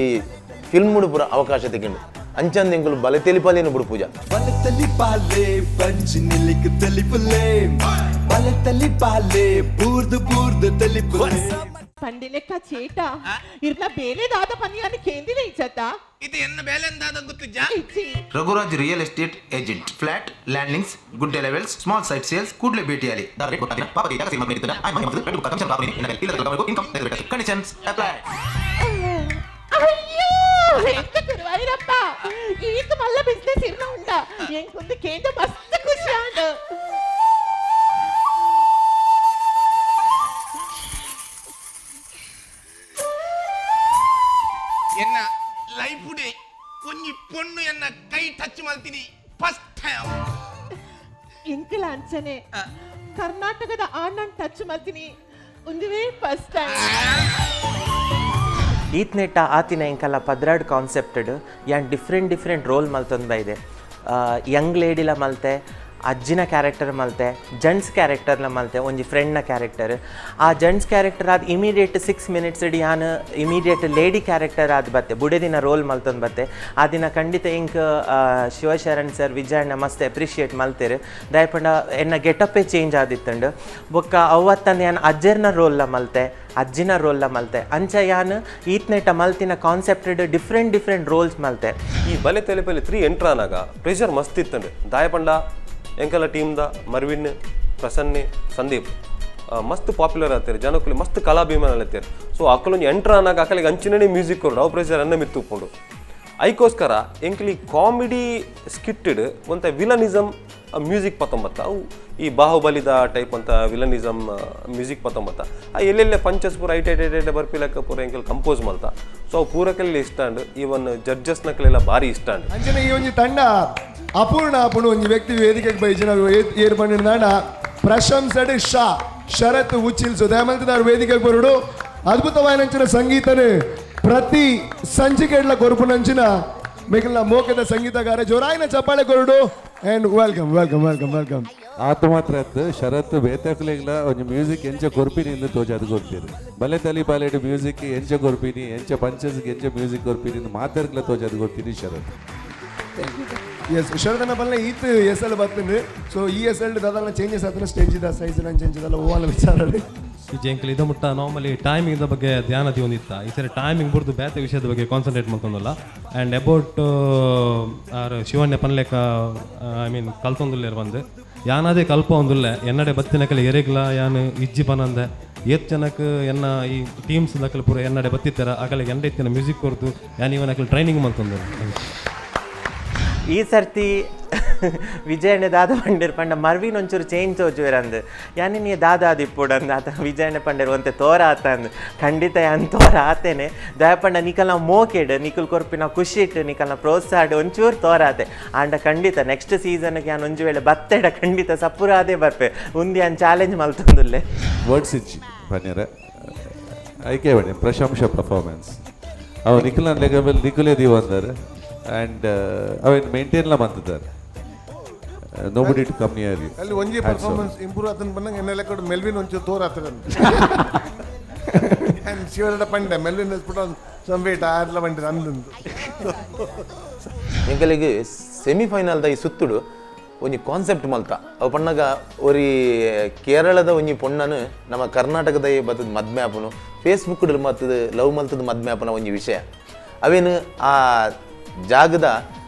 ಫಿಲ್ಮ್ ಪೂರ ಅವಕಾಶ ತೆಗೆಂಡು ಅಂಚಂದು ಎಂಕುಲು ಬಲತೆಲಿ ಪಲೇನು ಬುಡ್ಪೂಜ. ಬಲತಲಿ ಪಾಲೆ ಪಂಚ ನಿಲಿಕ್ ತಲಿಪುಲೆ ಬಲತಲಿ ಪಾಲೆ ಬೂರ್ದು ಬೂರ್ದು ತಲಿಪುಲೆ ಪಂಡಿಲೆಕ್ಕ ಚೇಟ ಇರ್ನ ಬೇಲೆದಾದ ಪನಿಯಾನ ಕೇಂದಿನ ಇಚ್ಚತ್ತ ಇದು ಎನ್ನ ಬೇಲೆಂದಾದ ಗೊತ್ತಿಜ್ಜಾ ಇಚ್ಚಿ. Raghuraj real estate agent flat landings good levels small site sales ಕೂಡಲೇ ಭೇಟಿಯಾಗಿ ಕಂಡೀಷನ್ಸ್ ಅಪ್ಲೈ. ಅಯ್ಯೋ ಎಂತ ಗುರುವಾಯೂರಪ್ಪ ಈತ ಮಲ್ಲ ಬಿಸ್ನೆಸ್ ಇರ್ನ ಉಂಡ ಎಂಕೊಂದು ಕೇಂದ್ರ ಮಸ್ತ್ ಖುಷಿ ಆಂಡ್. ಎನ್ನ ಲೈಫ್ ಡೇ ಒಂಜಿ ಪೊಣ್ಣು ಎನ್ನ ಕೈ ಟಚ್ ಮಾಡ್ತೀನಿ ಫಸ್ಟ್ ಟೈಮ್. ಇಂಕಲ ಅಂಚನೆ ಕರ್ನಾಟಕದ ಆಣ್ಣನ್ ಟಚ್ ಮಾಡ್ತೀನಿ ಒಂದುವೇ ಫಸ್ಟ್ ಟೈಮ್. ಈತ್ನೆಟ್ಟ ಆತಿನ ಎಂಕಲ್ಲ 12 ಕಾನ್ಸೆಪ್ಟೆಡ್ ಯಾನ್ ಡಿಫ್ರೆಂಟ್ ಡಿಫ್ರೆಂಟ್ ರೋಲ್ ಮಲ್ತೊಂದು ಬೈದೆ. ಯಂಗ್ ಲೇಡಿಲ ಮಲ್ತೆ, ಅಜ್ಜಿನ ಕ್ಯಾರೆಕ್ಟರ್ ಮಲ್ತೆ, ಜೆಂಟ್ಸ್ ಕ್ಯಾರೆಕ್ಟರ್ನ ಮಲ್ತೆ, ಒಂಜಿ ಫ್ರೆಂಡ್ನ ಕ್ಯಾರೆಕ್ಟರ್. ಆ ಜೆಂಟ್ಸ್ ಕ್ಯಾರೆಕ್ಟರ್ ಆದ ಇಮಿಡಿಯೇಟ್ 6 ಮಿನಿಟ್ಸ್ ಇಡೀ ಯಾನ್ ಇಮಿಡಿಯೇಟ್ ಲೇಡಿ ಕ್ಯಾರೆಕ್ಟರ್ ಆದ ಬತ್ತೆ, ಬುಡೆದಿನ ರೋಲ್ ಮಲ್ತೊಂದು ಬತ್ತೆ. ಆ ದಿನ ಖಂಡಿತ ಇಂಕ್ ಶಿವಶರಣ್ ಸರ್ ವಿಜಯಣ್ಣ ಮಸ್ತ್ ಅಪ್ರಿಷಿಯೇಟ್ ಮಲ್ತೇರು. ದಯಪಂಡ ಎನ್ನ ಗೆಟಪ್ಪೇ ಚೇಂಜ್ ಆದಿತ್ತಂಡು. ಬೊಕ್ಕ ಅವತ್ತಂದು ಯಾನ್ ಅಜ್ಜರ್ನ ರೋಲ್ಲ ಮಲ್ತೆ, ಅಜ್ಜಿನ ರೋಲ್ಲ ಮಲ್ತೆ. ಅಂಚ ಯಾನ್ ಈತ್ನೆಟ ಮಲ್ತಿನ ಕಾನ್ಸೆಪ್ಟೆಡ್ ಡಿಫ್ರೆಂಟ್ ಡಿಫ್ರೆಂಟ್ ರೋಲ್ಸ್ ಮಲ್ತೆ. ಈ ಬಲೆ ತೆಲಿ ಪಲೆ 3 ಎಂಟ್ರ್ ಆನಾಗ ಪ್ರೆಷರ್ ಮಸ್ತ್ ಇತ್ತಂಡು. ದಾಯಪಂಡ ಎಂಕಲ ಟೀಮ್ದ ಮರ್ವಿನ್, ಪ್ರಸನ್ನೆ, ಸಂದೀಪ್ ಮಸ್ತ್ ಪಾಪ್ಯುಲರ್ ಆಗ್ತಾರೆ ಜನಕ್ಕೂ ಮಸ್ತ್ ಕಲಾಭಿಮಾನ ಇರ್ತಾರೆ. ಸೊ ಅಕ್ಕಲೊಂದು ಎಂಟ್ರ್ ಆನಾಗ ಅಕಲಿಗೆ ಅಂಚಿನೇ ಮ್ಯೂಸಿಕ್ ಕೊರಡು ಅವು ಪ್ರೆಷರ್ ಅನ್ನ ಮಿತ್ತುಕೊಂಡು ಐಕೋಸ್ಕರ ಎಂಕ್ಲಿ ಕಾಮಿಡಿ ಸ್ಕಿಟ್ಟೆಡ್ ಒಂತ ವಿಲನಿಸಮ್ ಮ್ಯೂಸಿಕ್ ಪತ್ತೊಂಬತ್ತ ಅವು ಈ ಬಾಹುಬಲಿದ ಟೈಪ್ ಅಂತ ವಿಲನಿಸಮ್ ಮ್ಯೂಸಿಕ್ ಪತ್ತೊಂಬತ್ತ ಆ ಎಲ್ಲೆಲ್ಲೇ ಪಂಚಸ್ ಪೂರ ಐಟ್ ಐಟ್ ಐಟ್ ಐಟ್ ಬರ್ಪಿಲಕ್ಕ ಪೂರ ಎಂಕಲ್ ಕಂಪೋಸ್ ಮಲ್ತ. ಸೊ ಅವು ಪೂರಕಲ್ಲಿ ಇಷ್ಟ ಅಂಡ್ ಈವನ್ ಜಡ್ಜಸ್ನಕಲೆಲ್ಲ ಭಾರಿ ಇಷ್ಟ ಅಂಡ್. ಅಂಚನೆ ಈ ಒಂಜಿ ತಂಡ ಅಪೂರ್ಣ ಅಪುಣ ಒಂಜಿ ವ್ಯಕ್ತಿ ವೇದಿಕೆಗೆ ಬೈಜಿನ ಏರ್ ಪಂಡಿನ ಪ್ರಶಂಸೆಡ್ ಶಾ ಶರತ್ ಉಚ್ಚಿಲ್ ಸುಧಾಮಲ್ತಿದಾರ್ ವೇದಿಕೆಗೆ ಬರುಡು ಅದ್ಭುತವಾದ ಸಂಗೀತನೇ ಪ್ರತಿ ಸಂಚಿಕೆಡ್ಲ ಕೊರುಪುನಂಚಿನ ಮಿಗಿಲಿನ ಮೋಕದ ಸಂಗೀತಗಾರ ಜೋರಾಯಿನ ಚಪ್ಪಾಳೆ ಕೊರಡು and welcome welcome welcome welcome. ಆತ ಮಾತ್ರ ಅತ್ತು ಶರತ್ ಬೇತಕ್ಲೆಗ್ಲ ಒಂಜಿ ಮ್ಯೂಸಿಕ್ ಎಂಚ ಕೊರ್ಪಿನಿ ಎಂದು ತೋಜಾದ್ ಕೊರ್ಪೀರು ಬಲೆ ತಲಿ ಬಾಲೆಡ್ ಮ್ಯೂಸಿಕ್ ಎಂಚ ಕೊರ್ಪಿನಿ ಎಂಚ ಪಂಚಸ್ಗೆ ಎಂಚ ಮ್ಯೂಸಿಕ್ ಕೊರ್ಪಿನಿ ಮಾತಾಡ್ಲ ತೋಜಾದ್ ಕೊರ್ತೀನಿ ಶರತ್. ಎಸ್ ಶರದನ ಬಲ್ಲೆ ಈತ್ ಎಸ್ ಎಲ್ ಬರ್ತೀನಿ. ಸೊ ಈ ಎಸ್ ಎಲ್ ದಾದಲ್ಲ ಚೇಂಜಸ್ ಆತನ ಸ್ಟೇಜ್ ಇದ ಸೈಜ್ ಚೇಂಜ್ ಇದಲ್ಲ ಓವಲ್ಲ ವಿಚಾರ. ಈ ಜಂಕಲ್ ಇದು ಮುಟ್ಟ ನಾರ್ಮಲಿ ಟೈಮಿಂಗ್ ಬಗ್ಗೆ ಧ್ಯಾನ ದಿವೊಂದಿತ್ತ ಈ ಸರಿ ಟೈಮಿಂಗ್ ಬುರ್ದು ಬೇತೆ ವಿಷಯದ ಬಗ್ಗೆ ಕಾನ್ಸಂಟ್ರೇಟ್ ಮಾಡ್ಕೊಂಡಲ್ಲ. ಆ್ಯಂಡ್ ಅಬೌಟ್ ಆರ್ ಶಿವಣ್ಯ ಪನ್ಲೇಕ I mean ಕಲ್ತೊಂದುಲ್ಲೇರು ಬಂದು ಯಾನಾದೇ ಕಲ್ಪ ಒಂದುಲ್ಲೆ ಎನ್ನಡೆ ಬತ್ತಿನಕಲೆ ಎರೆಗ್ಲ ಯಾನು ಇಜ್ಜಿ ಪನಂದೆ ಏತ್ ಜನಕ್ಕೆ ಎನ್ನ ಈ ಟೀಮ್ಸ್ ದಕಲ್ ಪೂರ ಎನ್ನಡೆ ಬತ್ತಿತ್ತರ ಅಕಲಿಗೆ ಎಂಡೆ ಇತ್ತಿನ ಮ್ಯೂಸಿಕ್ ಕೊರ್ದು ಯಾನ್ ಇವನ್ ಅಕಲ್ ಟ್ರೈನಿಂಗ್ ಮಂತೊಂದು. ಈ ಸರ್ತಿ ವಿಜಯಣ್ಣ ದಾದ ಪಂಡೇರ್ ಪಂಡ ಮರ್ವಿನ್ ಒಂಚೂರು ಚೇಂಜ್ ತೋಜುವೆರಂದು ಯಾನೆ ನೀ ದಾದ ಆದಿಪ್ಪುಡಂದು ಆತ ವಿಜಯಣ್ಣ ಪಂಡೇರ್ ಒಂತೆ ತೋರ ಆತಂದು ಖಂಡಿತ ಯಾನ್ ತೋರ ಆತೇನೆ ದಯಪಂಡ ನಿಕಲ್ನ ಮೋಕೆಡ್ ನಿಕಲ್ ಕೊರ್ಪಿನ ಖುಷಿ ಇಟ್ಟು ನಿಕಲ್ನ ಪ್ರೋತ್ಸಾಹ ಒಂಚೂರು ತೋರ ಆತೆ ಆಂಡ ಖಂಡಿತ ನೆಕ್ಸ್ಟ್ ಸೀಸನ್ಗೆ ಯಾನ್ ಒಂಜು ವೇಳೆ ಬತ್ತೆಡ ಖಂಡಿತ ಸಪುರ ಅದೇ ಬರ್ಪೆ ಉಂದು ಯಾನ್ ಚಾಲೆಂಜ್ ಮಲ್ತೊಂದುಲ್ಲೆ. ವರ್ಡ್ಸ್ ಇಜ್ಜಿ ಪನ್ಯರ ಐಕೆ ಬಣ್ಣೆ ಪ್ರಶಂಸ ಪರ್ಫಾರ್ಮೆನ್ಸ್ ಅವು ನಿಖಲ್ನ ಲೆಕ್ಕ ನಿಖಲೇ ದೀವಂದಾರೆ ಆ್ಯಂಡ್ ಅವೇನು ಮೇಂಟೈನ್ಲ ಮಂತಿದ್ದಾರೆ. Nobody to come near you. ಅಲ್ಲಿ ಒಂಜಿ ಪರ್ಫಾರ್ಮೆನ್ಸ್ ಇಂಪ್ರೂವ್ ಆತನ ಬಂದಂಗೆ ಎನ್ನೆಲ್ಲ ಕಡೆ ಮೆಲ್ವಿನ್ ಒಂಚೂರು ತೋರ್ ಆತನ and ಶಿವರಡ Pande Melvin put on some weight ಆರ್ಲ ಬಂಡೆ ಅಂದಂದು. ಎಂಕಲಿಗೆ ಸೆಮಿಫೈನಲ್ದ ಈ ಸುತ್ತುಡು ಒಂಜಿ ಕಾನ್ಸೆಪ್ಟ್ ಮಲ್ತ ಅವು ಪಣ್ಣಗ ಒರಿ ಕೇರಳದ ಒಂಜಿ ಪೊಣ್ಣನು ನಮ್ಮ ಕರ್ನಾಟಕದ ಬತ್ತದ ಮದ್ಮೆ ಆಪುನು ಫೇಸ್ಬುಕ್ ಮತ್ತದ ಲವ್ ಮಲ್ತದ ಮದ್ಮೆ ಆಪುನ ಒಂಜಿ ವಿಷಯ ಅವೇನು ಆ ಜಾಗದ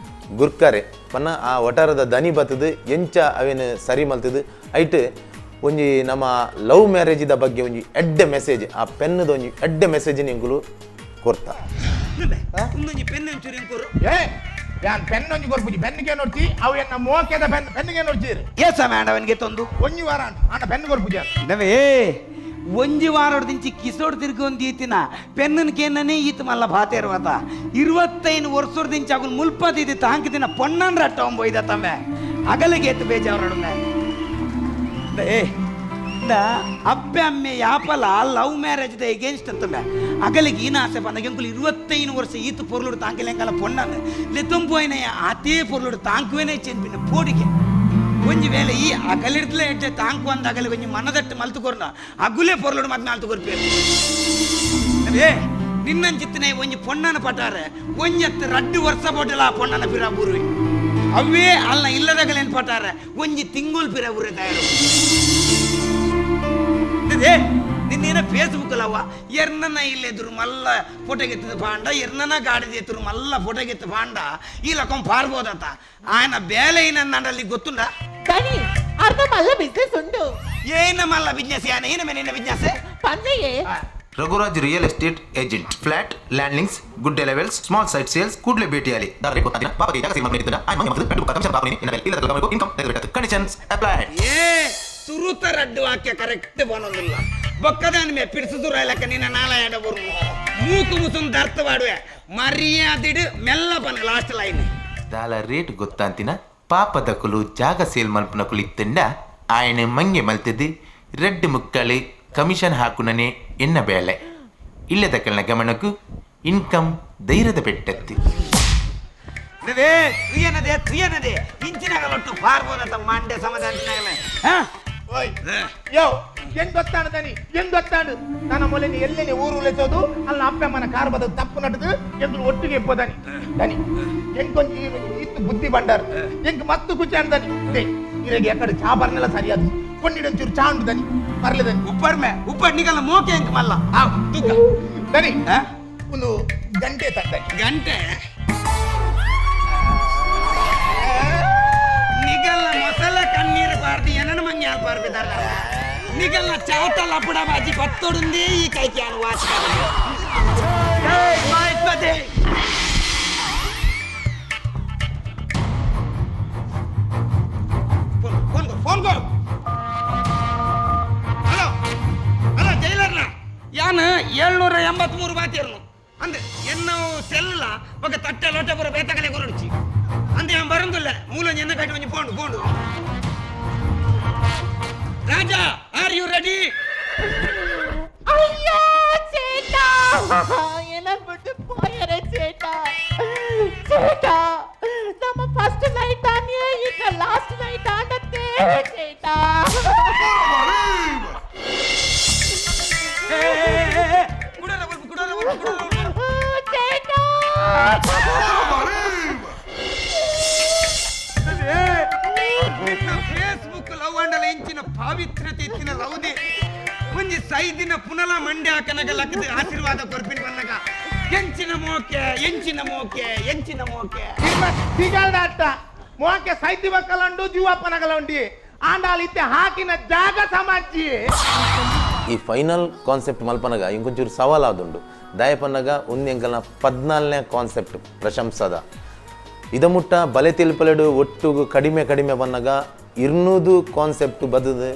ಗುರ್ಕರೆ ಪನ್ನ ಆ ಒಟಾರದ ದನಿ ಬತ್ತದು ಎಂಚ ಅವೇನು ಸರಿ ಮಲ್ತದು ಐಟ್ ಒಂಜಿ ನಮ್ಮ ಲವ್ ಮ್ಯಾರೇಜಿದ ಬಗ್ಗೆ ಒಂಜಿ ಎಡ್ಡೆ ಮೆಸೇಜ್ ಆ ಪೆನ್ನದ ಒಂಜಿ ಎಡ್ಡೆ ಮೆಸೇಜ್ ಎಂಕುಲು ಕೊರ್ತ. ಪೆನ್ನೊಂಜಿ ಕೊರ್ಪುಜಿ ಪೆನ್ನಿಗೆ ನೋಡ್ತಿ ಅವು ಎನ್ನ ಮೋಕೆದ ಪೆನ್ ಪೆನ್ನಿಗೆ ನೋಡ್ತೀರಿ ಎಸ್ ಮೇಡವನ್ಗೆ ತಂದು ಒಂಜಿ ವಾರ ಆಂಡ ಪೆನ್ ಕೊರ್ಪುಜಿ ನವೇ ಒಂಜಿ ವಾರೊಡ್ದಿಂಚಿ ಕಿಸೋಡ್ ತಿರ್ಗೊಂದು ಈತಿನ ಪೆನ್ನನ್ ಕೇನನೇ ಈತ ಮಲ್ಲ ಭಾತೇರ್ವತ 25 ವರ್ಷದಿಂಚ ಅಗುಲ್ ಮುಲ್ಪದಿದ್ದು ತಾಂಕಿದಿನ ಪೊಣ್ಣನ್ ರಟ್ಟ ಒಂಬೊಯ್ದ ತಮ್ಮೆ ಅಗಲಿಗೆ ಎತ್ತು ಬೇಜಾವರೊಡಮೆ ಏ ಅಪ್ಪೆ ಅಮ್ಮೆ ಯಾಪಲ ಲವ್ ಮ್ಯಾರೇಜ್ the against ಅಂತಂಬೆ ಅಗಲಿಗೆ ಈನ ಆಸೆ ಬಂದಾಗ ಎಂಕುಲು 25 ವರ್ಷ ಈತ ಪೊರ್ಲುಡು ತಾಂಕಿಲೆಂಕಲ ಪೊಣ್ಣನ್ ಲೆತ್ತೊಂಪೋಯ್ನ ಅತೇ ಪೊರ್ಲುಡು ತಾಂಕುವೇನೆ ಚೆನ್ಪಿನ ಪೋಡಿಗೆ ಒಂಜಿ ವೇಳೆ ಈ ಅಗಲಿಡ್ತಲೇ ಎಡ್ಡೆ ತಾಂಕು ಅಂದ ಅಗಲಿ ಒಂಜಿ ಮನದಟ್ಟು ಮಲ್ತುಕೊರ್ನ ಅಗುಲೇ ಪೊರ್ಲುಡು ಮತ್ತೆ ನಾಲ್ತು ಕೊರ್ಪೇರು ಏ ನಿನ್ನಂಚಿತ್ತನೆ ಒಂಜಿ ಪೊಣ್ಣನ ಪಟಾರೆ ಒಂಜತ್ತು ರಡ್ಡು ವರ್ಷ ಪೋಟಲ ಆ ಪೊಣ್ಣನ ಪಿರ ಬೂರ್ವಿ ಅವೇ ಅಲ್ಲ ಇಲ್ಲದಗಲೇನು ಪಟಾರೆ ಒಂಜಿ ತಿಂಗುಲ್ ಪಿರ ಊರೆ ತಯಾರು ನಿನ್ನೇನ ಫೇಸ್ಬುಕ್ ಅಲ್ಲವ್ವ ಎರ್ನನ ಇಲ್ಲೆದುರು ಮಲ್ಲ ಫೋಟೋಗೆತ್ತದ ಪಾಂಡ ಎರ್ನನ ಗಾಡಿದ ಎತ್ತರು ಮಲ್ಲ ಫೋಟೋಗೆತ್ತ ಪಾಂಡ ಈ ಲಕಂ ಪಾರ್ಬೋದತ್ತ ఆయన ಬೇಲೆ ಏನಂದಲ್ಲಿ ಗೊತ್ತುಂಡ కానీ ಅರ್ಧ ಮಲ್ಲ ಬಿಸ್ನೆಸ್ ಉಂಡು ಏನ ಮಲ್ಲ ಬಿಸ್ನೆಸ್ ಯಾನ ಏನ ಮೇನಿನ business ಪನ್ನೆಯೇ Raghuraj real estate agent flat landings good levels small site sales ಕೂಡಲೇ ಭೇಟಿಯಾಗಿ ಕಂಡೀಷನ್ಸ್ ಅಪ್ಲೈ. ಏ ಸುರುತ ರಡ್ಡು ವಾಕ್ಯ ಕರೆಕ್ಟ್ ಬನ್ನೊಂದಿಲ್ಲ ಬೊಕ್ಕದಾನ ಮೇ ಪಿಡಿಸುದುರ ಇಲ್ಲಕ್ಕ ನಿನ್ನ ನಾಲ ಬರು ಮೂಕು ಮುಸುನ್ ದರ್ತವಾಡುವೆ ಮರ್ಯಾದಿಡು ಮೆಲ್ಲ ಬನ್ನ ಲಾಸ್ಟ್ ಲೈನ್ ದಾಲ ರೇಟ್ ಗೊತ್ತಾಂತಿನ ಪಾಪದಕುಲು ಜಾಗ ಸೇಲ್ ಮಲ್ಪನಕುಲು ಇತ್ತಂಡ ಆಯನ ಮಂಗೆ ಮಲ್ತದ್ದು ರೆಡ್ ಮುಕ್ಕಳಿ ಕಮಿಷನ್ ಹಾಕುನನೆ ಎನ್ನ ಬೇಳೆ ಇಲ್ಲದಕ್ಕಲ್ನ ಗಮನಕ್ಕೂ ಇನ್ಕಮ್ ಧೈರ್ಯದ ಪೆಟ್ಟತ್ತಿ. ತುಯನದೆ ತುಯನದೆ ಇಂಚಿನಾಗಲೊಟ್ಟು ಪಾರ್ಬೋದತ್ತ ಮಂಡೆ ಸಮಾಧಾನ. ಓಯ್ ಯೋ ಹೆಂಗ್ ಗೊತ್ತಾಣ ದನಿ ಹೆಂಗ್ ಗೊತ್ತಾಂಡು ನನ್ನ ಮೊಲೆ ಎಲ್ಲೆನೆ ಊರು ಉಲೆಸೋದು ಅಲ್ಲ ಅಪ್ಪ ಅಮ್ಮನ ಕಾರ್ ಬದ ತಪ್ಪು ನಟದು ಎಂದ್ರು ಒಟ್ಟಿಗೆ ಇಪ್ಪದಾನಿ ದನಿ ಹೆಂಗ್ ಕೊಂಚ ಇತ್ತು ಬುದ್ಧಿ ಬಂಡಾರ ಹೆಂಗ್ ಮತ್ತು ಕುಚಾಣ ದನಿ they ಇರಗೆ ಎಕಡೆ ಚಾ ಬರ್ನೆಲ್ಲ ಸರಿಯಾದ ಕೊಂಡಿಡೊಂಚೂರು ಚಾ ಉಂಡು ದನಿ ಬರ್ಲೆ ದನಿ ಉಪ್ಪರ್ಮೆ ಉಪ್ಪರ್ ನಿಗಲ್ಲ ಮೋಕೆ ಹೆಂಗ್ ಮಲ್ಲ ಆ ತುಕ್ಕ ದನಿ ಒಂದು ಗಂಟೆ ತಟ್ಟೆ ಗಂಟೆ ನಿಗಲ್ಲ ಮೊಸಲ ಕಣ್ಣೀರು ಬಾರ್ದು ಏನನ್ನ ಮಂಗೆ ಆಲ್ಪಾರ್ಬಿದಾರ. ನಿಗಲ್ನ ಚಾಟ ಲಪಡ ಬಾಜಿ ಬತ್ತೊಡುಂದೇ ಈ ಕೈಕ್ಯಾನು ವಾಚ್ ಫೋನ್ ಫೋನ್ ಕೊಡು. ಹಲೋ ಹಲೋ ಜೈಲರ್ನ ಯಾನ್ 783 ಬಾತಿರ್ನು ಅಂದೆ ಎನ್ನ ಸೆಲ್ಲ ಬೊಕ ತಟ್ಟೆ ಲೋಟ ಪೂರ ಬೇತಕಲೆ ಕೊರಡುಚಿ ಅಂದೆ ಯಾನ್ ಬರಂದುಲ್ಲ ಮೂಲ ಎನ್ನ ಕಟ್ಟಿ ಒಂಜಿ phone phone. Raja are you ready? ಅಯ್ಯೋ ಚೇಟಾ ಏನ ಬಿಟ್ಟು போயரே சேட்டா. சேட்டா நம்ம ஃபர்ஸ்ட் நைட் ஆனே ಈಗ ಲಾಸ್ಟ್ ನೈಟ್ ಆಡತ್ತೆ சேட்டா. சேட்டா ಫೇಸ್ಬುಕ್ ಲವ್ ಅಂಡಲ ಇಂಚಿನ ಪಾವಿತ್ರ್ಯತೆ ಇತ್ತಿನ ಲವ್ದೆ ಒಂಜಿ ಸೈದಿನ ಪುನಲ ಮಂಡೆ ಹಾಕನಗ ಲಕ್ಕದ ಆಶೀರ್ವಾದ ಕೊರ್ಪಿನ ಬನ್ನಗ ಎಂಚಿನ ಮೋಕೆ ಎಂಚಿನ ಮೋಕೆ ಎಂಚಿನ ಮೋಕೆ ತಿಗಲ್ದಾಟ ಮೋಕೆ ಸೈತಿ ಬಕ್ಕಲಂಡು ಜೀವಪ್ಪನಗಲುಂಡಿ ಆಂಡಾಲ್ ಇತ್ತೆ ಹಾಕಿನ ಜಾಗ ಸಮಾಜಿ. ಈ ಫೈನಲ್ ಕಾನ್ಸೆಪ್ಟ್ ಮಲ್ಪನಗ ಇಂಕೊಂಚೂರು ಸವಾಲಾದುಂಡು ದಯಪನ್ನಗ ಒಂದು ಎಂಕಲ್ನ 14ನೇ ಕಾನ್ಸೆಪ್ಟ್ ಪ್ರಶಂಸದ ಇದ ಮುಟ್ಟ ಬಲೆ ತಿಲ್ಪಲೆಡು ಒಟ್ಟುಗು ಕಡಿಮೆ ಕಡಿಮೆ ಬನ್ನಗ 200 ಕಾನ್ಸೆಪ್ಟ್ ಬದದು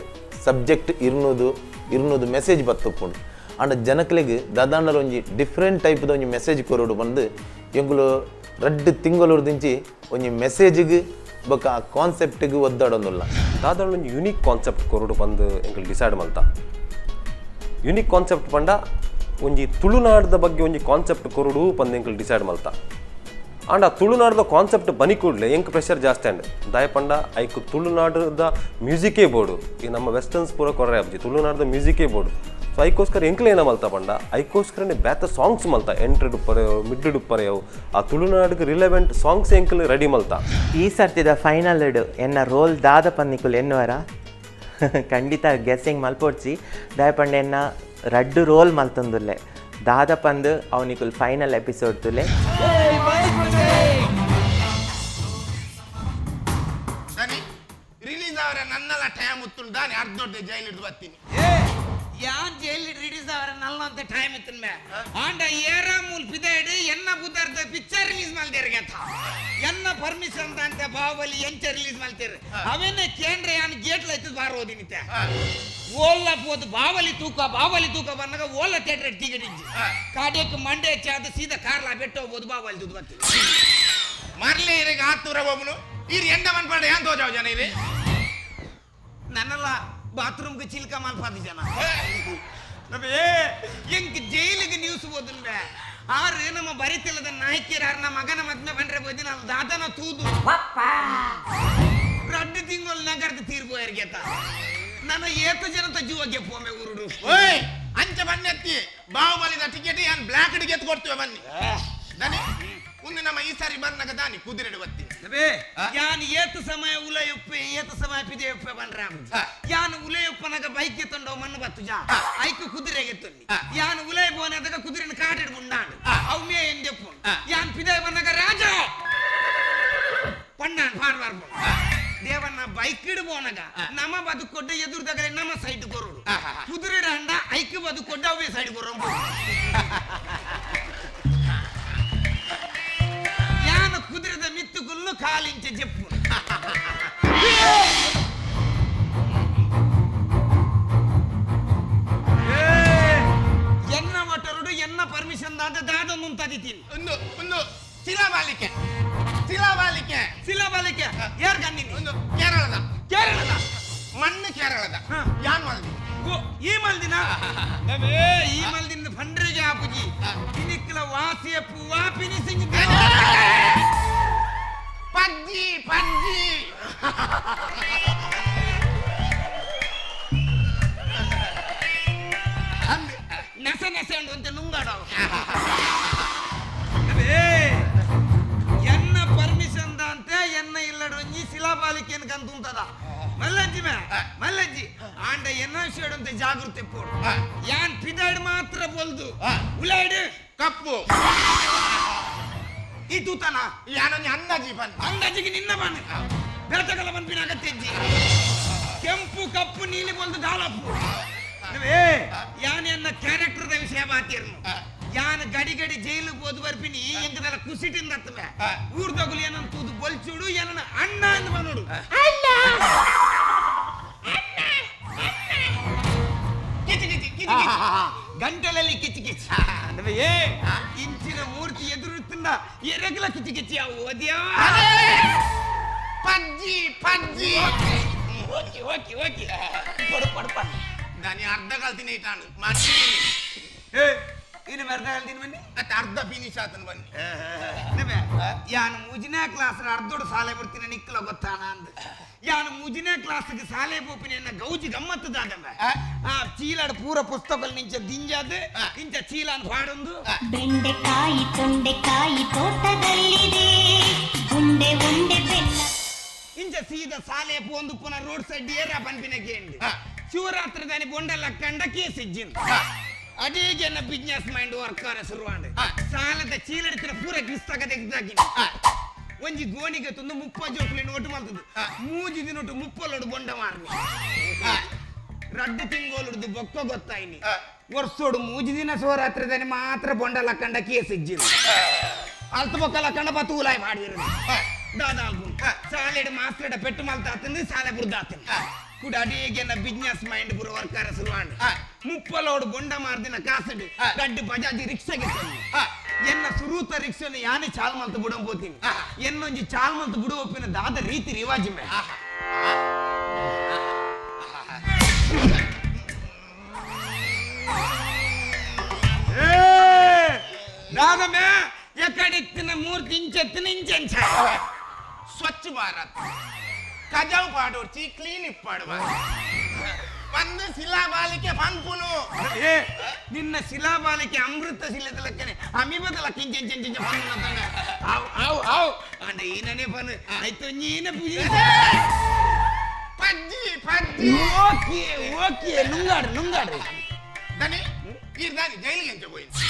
ಸಬ್ಜೆಕ್ಟ್ 200 ಮೆಸೇಜ್ ಬತ್ತುಪ್ಪುಂಡು. ಅಂಡ ಜನಕ್ಲೆಗ್ ದಾದಾಂಡಲ ಒಂಜಿ ಡಿಫ್ರೆಂಟ್ ಟೈಪ್ದ ಒಂಜಿ ಮೆಸೇಜ್ ಕೊರಡು ಬಂದು ಎಂಕುಲು ರಡ್ಡು ತಿಂಗಳೂರ್ದಿಂಚಿ ಒಂಜಿ ಮೆಸೇಜಿಗೆ ಬೊಕ್ಕ ಆ ಕಾನ್ಸೆಪ್ಟಿಗೆ ಒದ್ದಾಡೊಂದುಲ್ಲ. ದಾದಾಂಡ ಒಂಜಿ ಯುನೀಕ್ ಕಾನ್ಸೆಪ್ಟ್ ಕೊರಡು ಬಂದು ಎಂಕುಲು ಡಿಸೈಡ್ ಮಲ್ತ. ಯುನೀಕ್ ಕಾನ್ಸೆಪ್ಟ್ ಪಂಡ ಒಂಜಿ ತುಳುನಾಡದ ಬಗ್ಗೆ ಒಂಜಿ ಕಾನ್ಸೆಪ್ಟ್ ಕೊರಡು ಪಂದು ಎಂಕುಲು ಡಿಸೈಡ್ ಮಲ್ತ. ಆಂಡ ಆ ತುಳುನಾಡದ ಕಾನ್ಸೆಪ್ಟ್ ಬನಿ ಕೂಡಲೇ ಎಂಕ್ ಪ್ರೆಷರ್ ಜಾಸ್ತಿ ಅಂಡ್ ದಾಯಪಂಡ ಐಕ್ ತುಳುನಾಡದ ಮ್ಯೂಸಿಕೇ ಬೋರ್ಡು ಈ ನಮ್ಮ ವೆಸ್ಟರ್ನ್ಸ್ ಪೂರ ಕೊರ್ರೆ ಅಬ್ಜಿ ತುಳುನಾಡದ ಮ್ಯೂಸಿಕೇ ಬೋರ್ಡು. ಸೊ ಐಕೋಸ್ಕರ ಎಂಕ್ಲೆ ಏನ ಮಲ್ತ ಪಂಡ ಐಕೋಸ್ಕರನೇ ಬ್ಯಾತ ಸಾಂಗ್ಸ್ ಮಲ್ತ ಎಂಟ್ರೆಡ್ ಪರೆಯವು ಮಿಡ್ ಪರೆಯವು ಆ ತುಳುನಾಡಿಗೆ ರಿಲೆವೆಂಟ್ ಸಾಂಗ್ಸ್ ಎಂಕ್ಲೆ ರೆಡಿ ಮಲ್ತ. ಈ ಸರ್ತಿದ ಫೈನಲ್ ಎನ್ನ ರೋಲ್ ದಾದ ಪನ್ನಿಕುಲ್ ಎನ್ನುವರ ಖಂಡಿತ ಗೆಸ್ಸಿಂಗ್ ಮಲ್ಪೋಡ್ಚಿ ದಯಪಂಡ ಎನ್ನ ರಡ್ಡು ರೋಲ್ ಮಲ್ತೊಂದುಲ್ಲೆ ದಾದ ಪಂದು ಅವನಿಕುಲ್ ಫೈನಲ್ ಎಪಿಸೋಡ್ ತುಲೆ. ರಿಲೀಸ್ ಅವರ ನನ್ನೆಲ್ಲ ಟೈಮ್ ಉತ್ತುಂಡು ದಾನಿ ಅರ್ಧೊಡ್ಡೆ ಜೈಲ್ ಹಿಡಿದು ಬರ್ತೀನಿ. ಯಾನ್ ಜೈಲ್ ರಿಲೀಸ್ ಅವರ ನಲ್ಲಂತ ಟೈಮ್ ಇತ್ತನ್ ಮೇ ಆಂಡ ಏರ ಮೂಲ್ ಪಿದಾಡಿ ಎನ್ನ ಬುದಾರ್ದ ಪಿಕ್ಚರ್ ರಿಲೀಸ್ ಮಲ್ದೇರ್ಗೆತ ಎನ್ನ ಪರ್ಮಿಷನ್ ದಾಂತೆ ಬಾಹುಬಲಿ ಎಂಚ ರಿಲೀಸ್ ಮಲ್ತೇರು ಅವೇನೆ ಕೇಂದ್ರ ಯಾನ್ ಗೇಟ್ ಲೈತದ ಬಾರೋದಿನಿತೆ ಓಲ್ಲ ಪೋದು ಬಾವಲಿ ತೂಕ ಬಾವಲಿ ತೂಕ ಬನ್ನಗ ಓಲ್ಲ ಥಿಯೇಟರ್ ಟಿಕೆಟ್ ಇಜ್ಜಿ ಕಾಡೇಕ್ ಮಂಡೆ ಚಾದ ಸೀದಾ ಕಾರ್ಲ ಬೆಟ್ಟ ಹೋಗ್ಬೋದು ಬಾವಲಿ ತೂದು ಬರ್ತೀನಿ. ಮರ್ಲೆ ಇರಿಗೆ ಆತೂರ ಒಬ್ಬನು ಇರ್ ಎಂಡ ಮನ್ಪಾಡ ಏನ್ ತೋಜಾವ್ ಜನ ಇರಿ ನನ್ನಲ್ಲ ಬಾತ್ರೂಮ್ಗೆ ಚಿಲ್ಕ ಮಲ್ಪಾದಿ ಜನ ಎಂಕ್ ಜೈಲಿಗೆ ನ್ಯೂಸ್ ಓದುಂಬೆ ಆರು ನಮ್ಮ ಬರಿತಿಲ್ಲದ ನಾಯ್ಕಿರಾರ್ ನಮ್ಮ ಮಗನ ಮದ್ಮೆ ಬಂದ್ರೆ ಬೋದಿನ ದಾದನ ತೂದು ರಡ್ಡು ತಿಂಗಳು ನಗರದ ತೀರ್ಪು ಯಾರಿಗೆತ ನನ್ನ ಏತ ಜನತ ಜೀವಕ್ಕೆ ಪೋಮೆ ಊರುಡು. ಓಯ್ ಅಂಚ ಬನ್ನೆತ್ತಿ ಬಾಹುಬಲಿದ ಟಿಕೆಟ್ ಏನ್ ಬ್ಲ್ಯಾಕ್ ಟಿಕೆಟ್ ಕೊಡ್ತೀವಿ ಬನ್ನಿ ದಾನಿ ಒಂದು ನಮ್ಮ ಈ ಸಾರಿ ಬಂದಾಗ ದಾನಿ ಕುದುರೆಡು ಬರ್ತೀನಿ. ಯಾನ್ ಏತ ಸಮಯ ಉಲಯುಪ್ಪೆ ಏತ ಸಮಯ ಪಿದೆಯುಪ್ಪೆ ಬನ್ರ ಯಾನ್ ಉಲಯುಪ್ಪನಾಗ ಬೈಕ್ ಎತ್ತೊಂಡವು ಮಣ್ಣು ಬತ್ತು ಜಾ ಐಕು ಕುದುರೆಗೆ ಎತ್ತೊಂಡಿ ಯಾನ್ ಉಲಯ ಬೋನಾದಾಗ ಕುದುರೆನ ಕಾಟಿಡ್ ಮುಂಡಾಂಡು ಅವು ಮೇ ಎಂದೆಪ್ಪು ಯಾನ್ ಪಿದೆ ಬಂದಾಗ ರಾಜ ಪಣ್ಣಾನ್ ಪಾಡ್ವಾರ್ ದೇವನ್ನ ಬೈಕ್ ಇಡ್ಬೋನಾಗ ನಮ್ಮ ಬದುಕೊಡ್ಡ ಎದುರ್ದಾಗಲೇ ನಮ್ಮ ಸೈಡ್ ಕೊರೋಡು ಕುದುರೆ ಅಂಡ ಐಕು ಬದುಕೊಡ್ಡ ಅವೇ ಸೈಡ್ ಕೊರೋ ಯಾನ ಕುದುರೆದ ಮಿತ್ತುಗುಲ್ಲು ಕಾಲಿಂಚೆ ಜಪ್ಪು. ಎನ್ನ ಮಟರುಡು ಎನ್ನ ಪರ್ಮಿಷನ್ ದಾದ ದಾದ ಮುಂತಾದಿತೀನಿ ಒಂದು ಒಂದು ಶಿಲಾಬಾಲಿಕೆ ಶಿಲಾಬಾಲಿಕೆ ಶಿಲಾಬಾಲಿಕೆ ಯಾರು ಗಂದಿನಿ ಒಂದು ಕೇರಳದ ಕೇರಳದ ಮಣ್ಣು ಕೇರಳದ ಯಾನ್ ಮಲ್ದಿ ಈ ಮಲ್ದಿನ ಈ ಮಲ್ದಿನ ಫಂಡ್ರಿಗೆ ಆಪುಜಿ ಇನಿಕ್ಲ ವಾಸಿಯ ಪೂವಾ ಫಿನಿಶಿಂಗ್ ಪಜ್ಜಿ ಪಜ್ಜಿ ನೆಸೆ ನೆಸೆ ಉಂಡು ಅಂತ ನುಂಗಾಡ ಎನ್ನ ಪರ್ಮಿಷನ್ ದಾಂತೆ ಎನ್ನ ಇಲ್ಲಡು ಒಂಜಿ ಶಿಲಾಬಾಲಿಕೆನ್ ಕಂತುಂತದ ಮಲ್ಲಜ್ಜಿ ಮೇ ಮಲ್ಲಜ್ಜಿ ಆಂಡ ಎನ್ನ ವಿಷಯಡಂತೆ ಜಾಗೃತಿ ಪೋಡು ಯಾನ್ ಪಿದಾಡ್ ಮಾತ್ರ ಬೋಲ್ದು ಉಲಾಯ್ಡು ಕಪ್ಪು ಈ ತೂತನ ಯಾನೊಂಜಿ ಅಂದಾಜಿ ಬನ್ ಅಂದಾಜಿಗೆ ನಿನ್ನ ಬನ್ ಬೇಟಗಲ ಬನ್ಪಿನ ಅಗತ್ಯಜ್ಜಿ ಕೆಂಪು ಕಪ್ಪು ನೀಲಿ ಬೊಲ್ದು ದಾಲಪ್ಪು ಏ ಯಾನೆನ್ನ ಕ್ಯಾರೆಕ್ಟರ್ದ ವಿಷಯ ಬಾತಿರ್ನು ಯಾನ ಗಡಿ ಗಡಿ ಜೈಲು ಹೋದ್ ಬರ್ಪಿನಿ ಎಂಕದಲ್ಲ ಕುಸಿಟಿಂದ ಅತ್ತವೆ ಊರ್ದಗುಲು ಏನನ್ನ ತೂದು ಬೊಲ್ಚುಡು ಏನನ್ನ ಅಣ್ಣ ಅಂದ್ ಬನ್ನೋಡು ಅಣ್ಣ ಕಿಚಿ ಕಿಚಿ ಕಿಚಿ ಗಂಟಲಲ್ಲಿ ಕಿಚಿ ಕಿಚಿ ಅಂದ್ರೆ ಏ ಇಂಚಿನ ಮೂರ್ತಿ ಎದುರುತ್ತಿಂದ ಎರಗಲ ಕಿಚಿ ಕಿಚಿ ಅವು ಅದ್ಯಾ ಪಜ್ಜಿ ಪಜ್ಜಿ ಓಕೆ ಓಕೆ ಓಕೆ ಪಡು ಪಡು ಪಡು ನಾನು ಅರ್ಧ ಕಲ್ತೀನಿ ಇಟ್ಟಾನು ಮಣ್ಣಿ ಏ ಇನ್ನು ಅರ್ಧ ಕಲ್ತೀನಿ ಬನ್ನಿ ಮತ್ತೆ ಅರ್ಧ ಫಿನಿಶ್ ಆತನು ಬನ್ನಿ ಯಾನು ಮುಜಿನೇ ಕ್ಲಾಸ್ ಅರ್ಧೋಡು ಸಾಲೆ ಬಿಡ್ತೀನಿ ನಿಕ್ಕಲ ಗೊತ್ತಾನ ಅಂದ ಯಾನು ಮುಜಿನೇ ಕ್ಲಾಸ್ಗೆ ಸಾಲೆ ಪೋಪಿನ ಎನ್ನ ಗೌಜಿ ಗಮ್ಮತ್ತದಾದಂಬ ಆ ಚೀಲಾಡು ಪೂರ ಪುಸ್ತಕలు ನಿಂಚ ದಿಂಜಾದ ಇಂಚ ಚೀಲಾನ್ ಪಾಡೊಂದು ಬೆಂಡೆಕಾಯಿ ತೊಂಡೆಕಾಯಿ ತೋಟದಲ್ಲಿದೆ ಉಂಡೆ ಉಂಡೆ ಬೆಲ್ಲ ಇಂಚ ಸೀದಾ ಸಾಲೆ ಪೋಂದು ಪುನಃ ರೋಡ್ ಸೈಡ್ ಏರ ಪನ್ಪಿನ ಕೇಂಡಿ ಶಿವರಾತ್ರಿ ದಾನಿ ಬೊಂಡಲ್ಲ ಕಂಡ ಕೇಸ್ ಇಜ್ಜಿನ್ ಅಡೀಗೆ ಬಿಸ್ನೆಸ್ ಮೈಂಡ್ ವರ್ಕಾರ ಶುರುವಾಂಡ್ ಸಾಲದ ಚೀಲಡಿತಿನ ಪೂರ ಕಿಸ್ತಕ ತೆಗ್ದಾಕಿ ಒಂಜಿ ಗೋಣಿಗೆ ತಂದು ಮುಪ್ಪ ಜೋಕುಲಿ ನೋಟು ಮಾಡ್ತದ್ದು ಮೂಜಿ ದಿನೊಟ್ಟು ಮುಪ್ಪಲೋಡು ಬೊಂಡ ಮಾರ್ನಿ ರಡ್ಡು ತಿಂಗೋಲುಡ್ದು ಬೊಕ್ಕ ಗೊತ್ತಾಯ್ನಿ ವರ್ಷೋಡು ಮೂಜಿ ದಿನ ಶಿವರಾತ್ರಿ ದಾನಿ ಮಾತ್ರ ಬೊಂಡ ಲಕ್ಕಂಡ ಕೇಸ್ ಇಜ್ಜಿನ್ ಅಲ್ತ ಬೊಕ್ಕ ಲಕ್ಕಂಡ ಬತೂಲಾಯ್ ಮಾಡಿರು ದಾದಾಗು ಸಾಲೆಡ್ ಮಾಸ್ಟರ್ಡ ಪೆಟ್ಟು ಮಲ್ತಾತಂದು ಸಾಲೆ ಬುರ್ದಾತಂದು ಕೂಡ ಅಡೇಗೆನ ಬಿಸ್ನೆಸ್ ಮೈಂಡ್ ಪುರ ವರ್ಕಾರ ಶುರುವಾಂಡ್ ಮುಪ್ಪಲೋಡು ಬೊಂಡ ಮಾರ್ದಿನ ಕಾಸಡು ದಡ್ಡು ಬಜಾಜಿ ರಿಕ್ಷಾಗೆ ತಂದು ಎನ್ನ ಸುರೂತ ರಿಕ್ಷಾನ ಯಾನೆ ಚಾಲ್ ಮಲ್ತ ಬುಡಂ ಪೋತೀನಿ ಎನ್ನೊಂಜಿ ಚಾಲ್ ಮಲ್ತ ಬುಡು ಒಪ್ಪಿನ ದಾದ ರೀತಿ ರಿವಾಜಿ ಮೇ ದಾದ ಮೇ ಎಕ್ಕಡಿತ್ತಿನ ಮೂರ್ತಿ ಇಂಚೆತ್ತಿನ ಇಂಚೆಂಚ ಸ್ವಚ್ಛ ಭಾರತ್ ಕಜಾವ್ ಪಾಡೋರ್ಚಿ ಕ್ಲೀನ್ ಇಪ್ಪಾಡುವ ಒಂದು ಶಿಲಾಬಾಲಿಕೆ ಪನ್ಪುನು ಏ ನಿನ್ನ ಶಿಲಾಬಾಲಿಕೆ ಅಮೃತ ಶಿಲೆದ ಲಕ್ಕನೆ ಅಮೀಬದ ಲಕ್ಕ ಇಂಚ ಇಂಚ ಇಂಚ ಪನ್ನು ಆವ್ ಆವ್ ಆವ್ ಅಂಡ ಈನನೇ ಪನ್ನು ಆಯ್ತು ನೀನ ಪೂಜೆ ಪಜ್ಜಿ ಪಜ್ಜಿ ಓಕೆ ಓಕೆ ನುಂಗಾಡು ನುಂಗಾಡು ದನಿ ಈ ದಾನಿ ಜೈಲಿಗೆ ಎಂಚ ಹೋಯ್ತು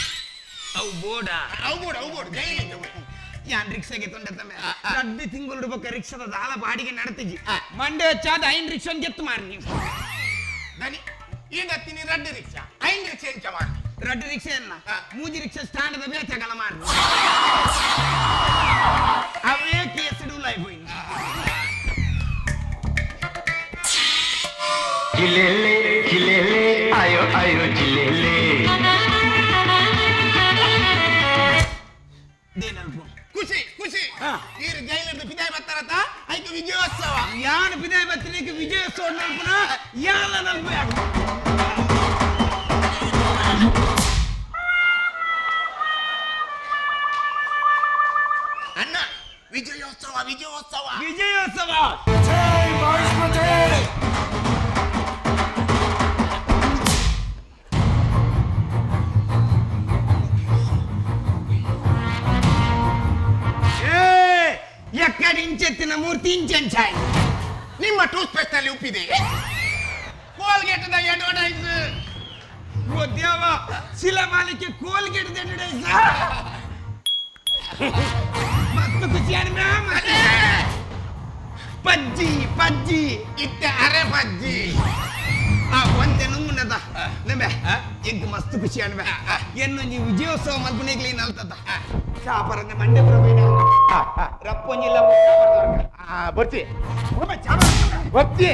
ಅವು ಬೋಡ ಅವು ಬೋಡ ಅವು ಬೋಡ ಜೈಲಿಗೆ ಎಂಚ ಹೋಯ್ತು ಯಾನ್ ರಿಕ್ಷಾಗೆ ತೊಂಡತ್ತಮ್ಮ ರಡ್ಡು ತಿಂಗಳು ಬೊಕ್ಕ ರಿಕ್ಷಾದ ದಾಲ ಬಾಡಿಗೆ ನಡತಿಜಿ ಮಂಡೆ ಚಾದ ಐನ್ ರಿಕ್ಷಾನ್ ಗೆತ್ತು ಮಾರಿ ನೀವು ದನಿ ಈಗ ಹತ್ತಿನಿ ರಡ್ಡು ರಿಕ್ಷಾ ಐನ್ ರಿಕ್ಷಾ ಎಂಚ ಮಾರಿ ರಡ್ಡು ರಿಕ್ಷಾ ಎನ್ನ ಮೂಜಿ ರಿಕ್ಷಾ ಸ್ಟ್ಯಾಂಡ್ the ಬೇಚಗಲ ಮಾರಿ ಅವೇ ಕೇಸ್ ಡೂಲಾಯ್ ಪೋಯಿ ಜಿಲೇಲೆ ಜಿಲೇಲೆ ಆಯೋ ಆಯೋ ಜಿಲೇಲೆ ಖುಷಿ ಖುಷಿ ಈರು ಜೈಲಿರ್ದು ಪಿದಾಯ್ ಬತ್ತಾರತ ಐಕು ವಿಜಯೋತ್ಸವ ಯಾನ್ ಪಿದಾಯ್ ಬತ್ತಿನಕ್ಕೆ ವಿಜಯೋತ್ಸವ ನಲ್ಪುನ ಯಾಲ ನಲ್ಪ ಅಣ್ಣ ವಿಜಯೋತ್ಸವ ವಿಜಯೋತ್ಸವ ವಿಜಯೋತ್ಸವ ಜೈ ಬಾಸ್ಮತಿ ಎಕ್ಕಡಿ ಇಂಚೆತ್ತಿನ ಮೂರ್ತಿ ಇಂಚೆಂಚಾಯ್ ನಿಮ್ಮ ಟೂತ್ ಪೇಸ್ಟ್ ಅಲ್ಲಿ ಉಪ್ಪಿದೆ ಕೋಲ್ಗೇಟ್ the advertise ಓ ದೇವ ಶಿಲಮಾಲಿಕೆ ಕೋಲ್ಗೇಟ್ the advertise ಮಸ್ತ್ ಖುಷಿ ಮ್ಯಾಮ್ ಪಜ್ಜಿ ಪಜ್ಜಿ ಇತ್ತೆ ಅರೆ ಪಜ್ಜಿ ಆ ಒಂತೆ ನುಂಗುನದ ನಂಬೆ ಎಂಕ್ ಮಸ್ತ್ ಖುಷಿ ಅನ್ಬೆ ಎನ್ನೊಂಜಿ ವಿಜಯೋತ್ಸವ ಮಲ್ಪುನೇಗ್ಲಿ ನಲ್ತದ ಚಾಪರಂದೆ ಮಂಡೆ ಪ್ರವೇಣ ರಪ್ಪೊಂಜಿಲ್ಲ ಬರ್ತಿ ಬರ್ತಿ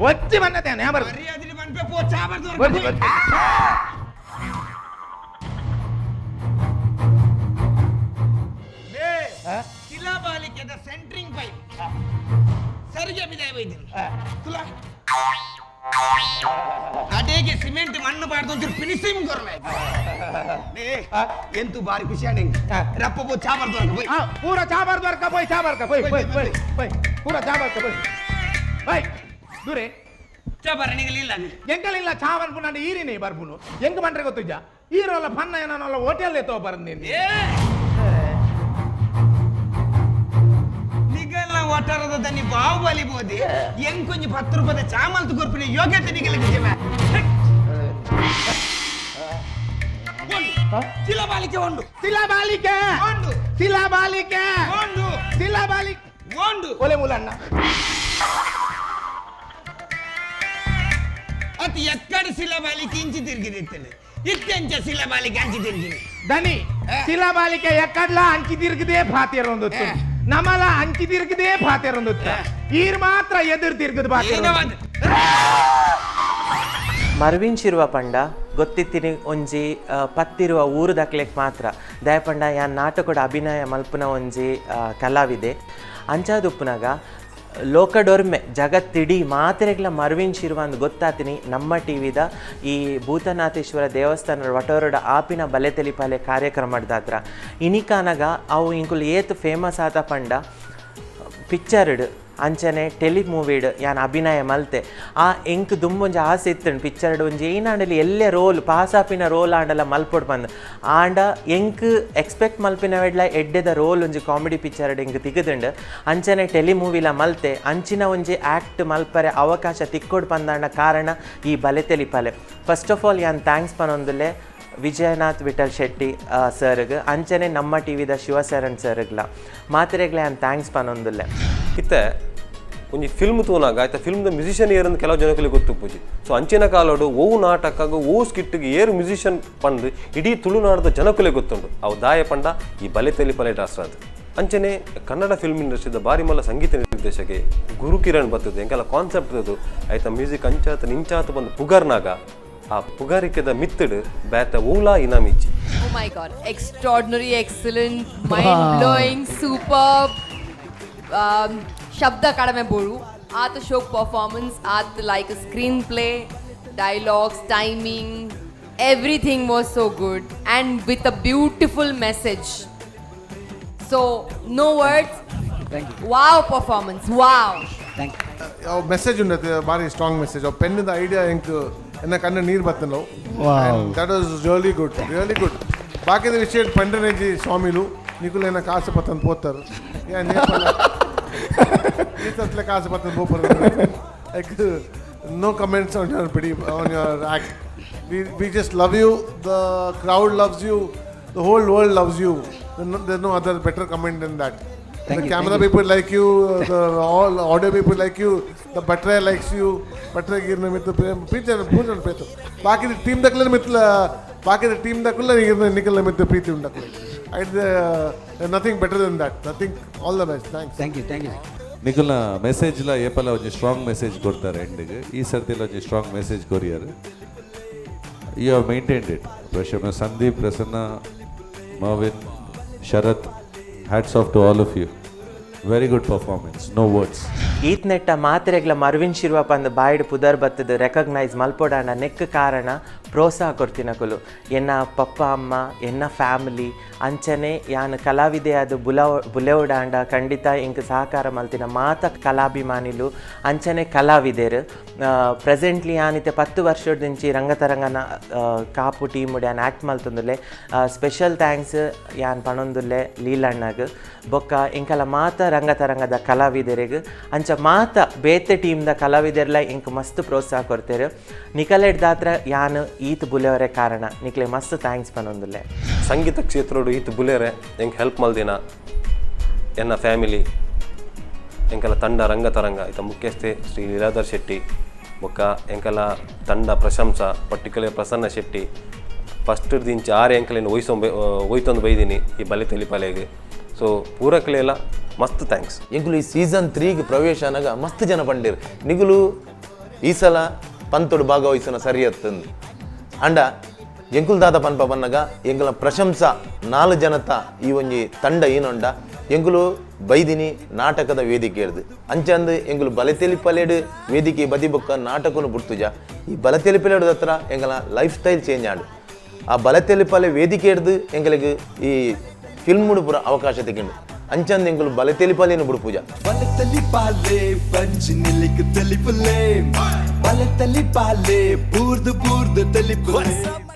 వచ్చి మన్నదే ಮರ್ಯಾದೆ ಮನ್ಪೆ ಪೋ ಚಾಪರ್ ಬರ್ತಿ ಬರ್ತಿ ಶಿಲಾಬಾಲಿಕೆದ ಸೆಂಟ್ರಿಂಗ್ ಪೈಪ್ ಸರಿಗೆ ಬಿದಾಯ ಬೈದಿನ ತುಲಾ ಅಡೇಗೆ ಸಿಮೆಂಟ್ ಮಣ್ಣು ಬಾರ್ದು ಒಂಚೂರು ಫಿನಿಶಿಂಗ್ ಕೊರಲೆ ಎಂತು ಬಾರಿ ಖುಷಿ ಆಂಡ್ ರಪ್ಪ ಪೋ ಚಾಬರ್ ದೊರಕ ಪೋಯ್ ಪೂರ ಚಾಬರ್ ದೊರಕ ಪೋಯ್ ಚಾಬರ್ ಕ ಪೋಯ್ ಪೋಯ್ ಪೋಯ್ ಪೋಯ್ ಪೂರ ಚಾಬರ್ ಕ ಪೋಯ್ ಪೋಯ್ ದೂರೆ ಚಾಬರ್ ನಿಗಲಿಲ್ಲ ಎಂಕಲಿಲ್ಲ ಚಾವನ್ ಪುನಂಡ ಈರಿನೇ ಬರ್ಪುನು ಎಂಕ ಬಂದ್ರೆ ಗೊತ್ತಿಜ್ಜ ಈರೋಲ ಪನ್ನ ಏನೋಲ್ಲ ಹೋಟೆಲ್ ಎತ್ತೋ ಬರಂದಿನಿ ನಿಗಲ್ಲ ಒಟಾರದ ದನಿ ಬಾಹುಬಲಿ ಬೋದಿ ಎಂಕೊಂಜಿ 10 ರೂಪಾಯಿ ಚಾಮಲ್ತು ಕೊರ್ಪಿನ ಯೋಗ್ಯತೆ ನಿಗಲಿಗೆ ಜಮ ಶಿಲಾಬಾಲಿಕೆ ಒಂದು ಶಿಲಾಬಾಲಿಕೆ ಒಂದು ಶಿಲಾಬಾಲಿಕೆ ಒಂದು ಶಿಲಾಬಾಲಿಕೆ ಒಂದು ಒಲೆ ಮೂಲಣ್ಣ ಅತ್ ಎಕ್ಕಡ ಶಿಲಬಾಲಿಕೆ ಇಂಚಿ ತಿರುಗಿದಿತ್ತನೆ ಇತ್ತೆಂಚ ಶಿಲಬಾಲಿಕೆ ಅಂಚಿ ತಿರುಗಿನಿ. ದನಿ ಶಿಲಬಾಲಿಕೆ ಎಕ್ಕಡ್ಲ ಅಂಚಿ ತಿರುಗದೆ ಫಾತಿರೊಂದು ನಮಲ ಅಂಚಿ ತಿರುಗದೆ ಫಾತಿರೊಂದು ಈರ್ ಮಾತ್ರ ಎದುರು ತಿರುಗದ ಬಾತಿ. ಮರ್ವಿಂಚಿರುವ ಪಂಡ ಗೊತ್ತಿತ್ತಿನಿ ಒಂಜಿ ಪತ್ತಿರುವ ಊರು ದಕ್ಲೆಕ್ ಮಾತ್ರ ದಯಪಂಡ ಯಾನ್ ನಾಟಕದ ಅಭಿನಯ ಮಲ್ಪುನ ಒಂಜಿ ಕಲಾವಿದೆ ಅಂಚಾದುಪ್ಪುನಾಗ ಲೋಕಡೊರ್ಮೆ ಜಗತ್ತಿಡೀ ಮಾತೆರೆಗ್ಲ ಮರ್ವಿಂಚಿರುವ ಅಂದ್ ಗೊತ್ತಾತಿನಿ ನಮ್ಮ ಟಿವಿದ ಈ ಭೂತನಾಥೇಶ್ವರ ದೇವಸ್ಥಾನದ ವಟೋರಡ ಆಪಿನ ಬಲೆ ತೆಲಿಪಾಲೆ ಕಾರ್ಯಕ್ರಮದಾತ್ರ ಇನಿಕಾನಗ ಅವು ಇಂಕುಲು ಏತ್ ಫೇಮಸ್ ಆತ ಪಂಡ ಪಿಕ್ಚರ್ಡ್ ಅಂಚನೆ ಟೆಲಿ ಮೂವಿಡ್ ಯಾನ್ ಅಭಿನಯ ಮಲ್ತೆ ಆ ಎಂಕ್ ದುಂಬೊಂಜಿ ಆಸೆ ಇತ್ತಂಡು ಪಿಕ್ಚರ್ಡ್ ಒಂಜಿ ಏನಾಂಡಲಿ ಎಲ್ಲೆ ರೋಲ್ ಪಾಸಾಪಿನ ರೋಲ್ ಆಂಡಲ ಮಲ್ಪೊಡು ಬಂದು ಆಂಡ ಎಂಕ್ ಎಕ್ಸ್ಪೆಕ್ಟ್ ಮಲ್ಪಿನವೆಡ್ಲ ಎಡ್ಡೆದ ರೋಲ್ ಒಂಜಿ ಕಾಮಿಡಿ ಪಿಕ್ಚರ್ಡ್ ಎಂಕ್ ತಿಗದುಂಡು ಅಂಚನೆ ಟೆಲಿ ಮೂವಿಲ ಮಲ್ತೆ ಅಂಚಿನ ಒಂಜಿ ಆ್ಯಕ್ಟ್ ಮಲ್ಪರೆ ಅವಕಾಶ ತಿಕ್ಕೊಡು ಬಂದಾಂಡ ಕಾರಣ ಈ ಬಲೆ ತೆಲಿಪಾಲೆ. ಫಸ್ಟ್ ಆಫ್ ಆಲ್ ಯಾನ್ thanks ಪನೊಂದುಲ್ಲೆ ವಿಜಯನಾಥ್ ವಿಠಲ್ ಶೆಟ್ಟಿ ಸರ್ಗ್ ಅಂಚನೆ ನಮ್ಮ ಟಿ ವಿದ ಶಿವಶರಣ್ ಸರ್ಗ್ಲ ಮಾತ್ರೆಗ್ಲ ಯಾನ್ thanks ಪನೊಂದುಲ್ಲೆ. ಇತ್ತೆ ಒಂಜಿ ಫಿಲ್ಮ್ ತೂನಾಗ ಆಯ್ತಾ ಫಿಲ್ಮ್ದ ಮ್ಯೂಸಿಷಿಯನ್ ಏರಂದು ಕೆಲವು ಜನಗಳಿಗೆ ಗೊತ್ತುಪ್ಪುಜಿ. ಸೊ ಅಂಚಿನ ಕಾಲೋಡು ಓವು ನಾಟಕಾಗ ಓವು ಸ್ಕಿಟ್ಟಿಗೆ ಏರು ಮ್ಯೂಸಿಷಿಯನ್ ಪಂದು ಇಡೀ ತುಳುನಾಡದ ಜನಕುಲೆ ಗೊತ್ತುಂಡು ಅವು ದಾಯ ಪಂಡ ಈ ಬಲೆ ತೆಲಿಪಲೆ ಡಾಸ್ರಾದ್. ಅಂಚನೆ ಕನ್ನಡ ಫಿಲ್ಮ್ ಇಂಡಸ್ಟ್ರಿದ ಬಾರಿ ಮಲ್ಲ ಸಂಗೀತ ನಿರ್ದೇಶಕೆ ಗುರುಕಿರಣ್ ಬರ್ತದೆ ಎಂಕೆಲ್ಲ ಕಾನ್ಸೆಪ್ಟ್ ಅದು ಆಯ್ತಾ ಮ್ಯೂಸಿಕ್ ಅಂಚಾತ ನಿಂಚಾತ ಬಂದು ಪುಗರ್ನಾಗ ಆ ಪುಗಾರಿಕೆದ ಮಿತ್ತಡು ಬೇತ ಓಲಾ ಇನಾಮಿಜ್ಜಿ. Oh my God, extraordinary, excellent, mind-blowing, superb. Shabda Kadame Boru, Aat Ashok performance, Aat like a screenplay, dialogues, timing, everything was so good and with a beautiful message. So, no words. Thank you. Wow performance, wow. Thank you. ಅವು message ಉಂಡತೆ ಭಾರಿ strong message. ಅವು ಪೆನ್ನಿದ idea ಎಂಕ್ ಎನ್ನ ಕಣ್ಣು ನೀರು ಬತ್ತನು. That was really good, really good. ಬಾಕಿದ ವಿಷಯ ಪಂಡನೇಜಿ ಸ್ವಾಮಿಲು ನಿಕುಲೇನ ಕಾಸು ಪತ್ತಂದು ಪೋತಾರೆ ಈ ಸತ್ಲೆ ಕಾಸು ಪತ್ತಂದು ಪೋಪರು. Like no comments on your ಪಿಡಿ on your act. We just love you, the crowd loves you, the whole world loves you. There no other better comment than that. Thank the you, camera thank you. people like you, the all audio people like you, the butler likes you, butler girna mittu preeti pooja preetu. ಬಾಕಿ team ದಕ್ಕಲ ಮಿತ್ಲ ಬಾಕಿ team ದಕ್ಕಲ ನಿಕಲ ಮಿತ್ತು ಪ್ರೀತಿ ಉಂಡಕ್ಕಲ. I nothing better than that. Nothing. All the best. Thanks. Thank you, thank you. ನಿಕಲ್ನ ಮೆಸೇಜ್ಲ ಏಪಲ ಒಂಜಿ ಸ್ಟ್ರಾಂಗ್ ಮೆಸೇಜ್ ಕೊಡ್ತಾರೆ ಎಂಡಿಗೆ. ಈ ಸರ್ತಿಲ ಒಂಜಿ strong message courier. You have maintained it. Prashanth, Sandeep, Prasanna, Marvin, Sharath, hats off to all of you. Very good performance, no words. ಈತ್ನೆಟ್ಟ ಮಾತ್ರೆಗ್ಲ Mervin Shirva ಪಂದ್ Boyd ಪುದರ್ ಬತ್ತದ ರೆಕಗ್ನೈಸ್ ಮಲ್ಪೊಡಾಂಡ ನೆಕ್ ಕಾರಣ ಪ್ರೋತ್ಸಾಹ ಕೊರ್ತಿನಕುಲು ಎನ್ನ ಪಪ್ಪ ಅಮ್ಮ ಎನ್ನ ಫ್ಯಾಮಿಲಿ ಅಂಚನೆ ಯಾನ್ ಕಲಾವಿದೆಯಾದ ಬುಲೆವುಡಾಂಡ ಖಂಡಿತ ಇಂಕ್ ಸಹಕಾರ ಮಲ್ತಿನ ಮಾತ ಕಲಾಭಿಮಾನಿಲು ಅಂಚನೆ ಕಲಾವಿದೆರು. ಪ್ರೆಸೆಂಟ್ಲಿ ಯಾನಿತೆ 10 ವರ್ಷದಿಂಚಿ ರಂಗತರಂಗನ ಕಾಪು ಟೀಮ್ ಯಾನ್ ಆ್ಯಕ್ಟ್ ಮಲ್ತೊಂದುಲ್ಲೆ. ಸ್ಪೆಷಲ್ thanks ಯಾನ್ ಪಣೊಂದುಲ್ಲೆ ಲೀಲಣ್ಣಗ್ ಬೊಕ್ಕ ಇಂಕಲ ಮಾತ ರಂಗತರಂಗದ ಕಲಾವಿದರಿಗೆ ಅಂಚ ಮಾತ ಬೇತೆ ಟೀಮ್ದ ಕಲಾವಿದರ್ಲ ಇಂಕ್ ಮಸ್ತ್ ಪ್ರೋತ್ಸಾಹ ಕೊಡ್ತೇರು. ನಿಕಲೆಡ್ ದಾತ್ರ ಯಾನ್ ಈತ್ ಬುಲೆವರೆ ಕಾರಣ ನಿಕ್ಲೆ ಮಸ್ತ್ thanks ಪನೊಂದುಲ್ಲೆ. ಸಂಗೀತ ಕ್ಷೇತ್ರೋಡು ಈತ್ ಬುಲೆರೆ ಎಂಕ್ ಹೆಲ್ಪ್ ಮಲ್ದಿನ ಎನ್ನ ಫ್ಯಾಮಿಲಿ ಎಂಕಲ ತಂಡ ರಂಗತರಂಗ ಇತ ಮುಖ್ಯಸ್ಥೆ ಶ್ರೀ ಲೀಲಾಧರ್ ಶೆಟ್ಟಿ ಬೊಕ್ಕ ಎಂಕಲ ತಂಡ ಪ್ರಶಂಸಾ ಪರ್ಟಿಕ್ಯುಲರ್ ಪ್ರಸನ್ನ ಶೆಟ್ಟಿ ಫಸ್ಟ್ ದಿಂಚ ಆರು ಎಂಕಲೇನು ಒಯ್ತೊಂದು ಬೈದೀನಿ ಈ ಬಲೆ ತೆಲಿಪಾಲೆಗೆ. ಸೊ ಪೂರಕಲೆಲ್ಲ ಮಸ್ತ್ thanks. ಎಂಕುಲು ಈ ಸೀಸನ್ 3ಗೆ ಪ್ರವೇಶ ಅನಗ ಮಸ್ತ್ ಜನ ಪಂಡೇರು ನಿಗುಲು ಈ ಸಲ ಪಂತೊಡು ಭಾಗವಹಿಸೋಣ ಸರಿ ಅತ್ತಂದು. ಅಂಡ ಎಂಕುಲು ದಾದ ಪನ್ಪ ಬನ್ನಗ ಎಂಕುಲ ಪ್ರಶಂಸಾ 4 ಜನತ ಈ ಒಂಜಿ ತಂಡ ಏನೊಂಡ ಎಂಕುಲು ಬೈದಿನಿ ನಾಟಕದ ವೇದಿಕೆ ಹಿಡ್ದು ಅಂಚಂದು ಎಂಕುಲು ಬಲೆತೆಲಿಪಲೆಡು ವೇದಿಕೆ ಬದಿ ಬೊಕ್ಕ ನಾಟಕನು ಬುಡ್ತುಜ. ಈ ಬಲತೆಲಿಪಲೆಡು ಹತ್ರ ಎಂಕಲ ಲೈಫ್ ಸ್ಟೈಲ್ ಚೇಂಜ್ ಆಂಡು. ಆ ಬಲತೆಲಿಪಲೆ ವೇದಿಕೆ ಹಿಡ್ದು ಎಂಕಲಿಗೆ ಈ ಫಿಲ್ಮ್ ಪೂರ ಅವಕಾಶ ತೆಗೆಂಡು ಅಂಚಂದು ಎಂಕುಲು ಬಲತೆಲಿಪಲೇನು ಬುಡ್ಪೂಜ. ಬಲತಲಿಪಾಲೆ ಬಂಜಿನಿಲಿಕ್ ತೆಲಿಪುಲೆ ಬಲತಲಿಪಾಲೆ ಬೂರ್ದು ಬೂರ್ದು ತೆಲಿಪುಲೆ.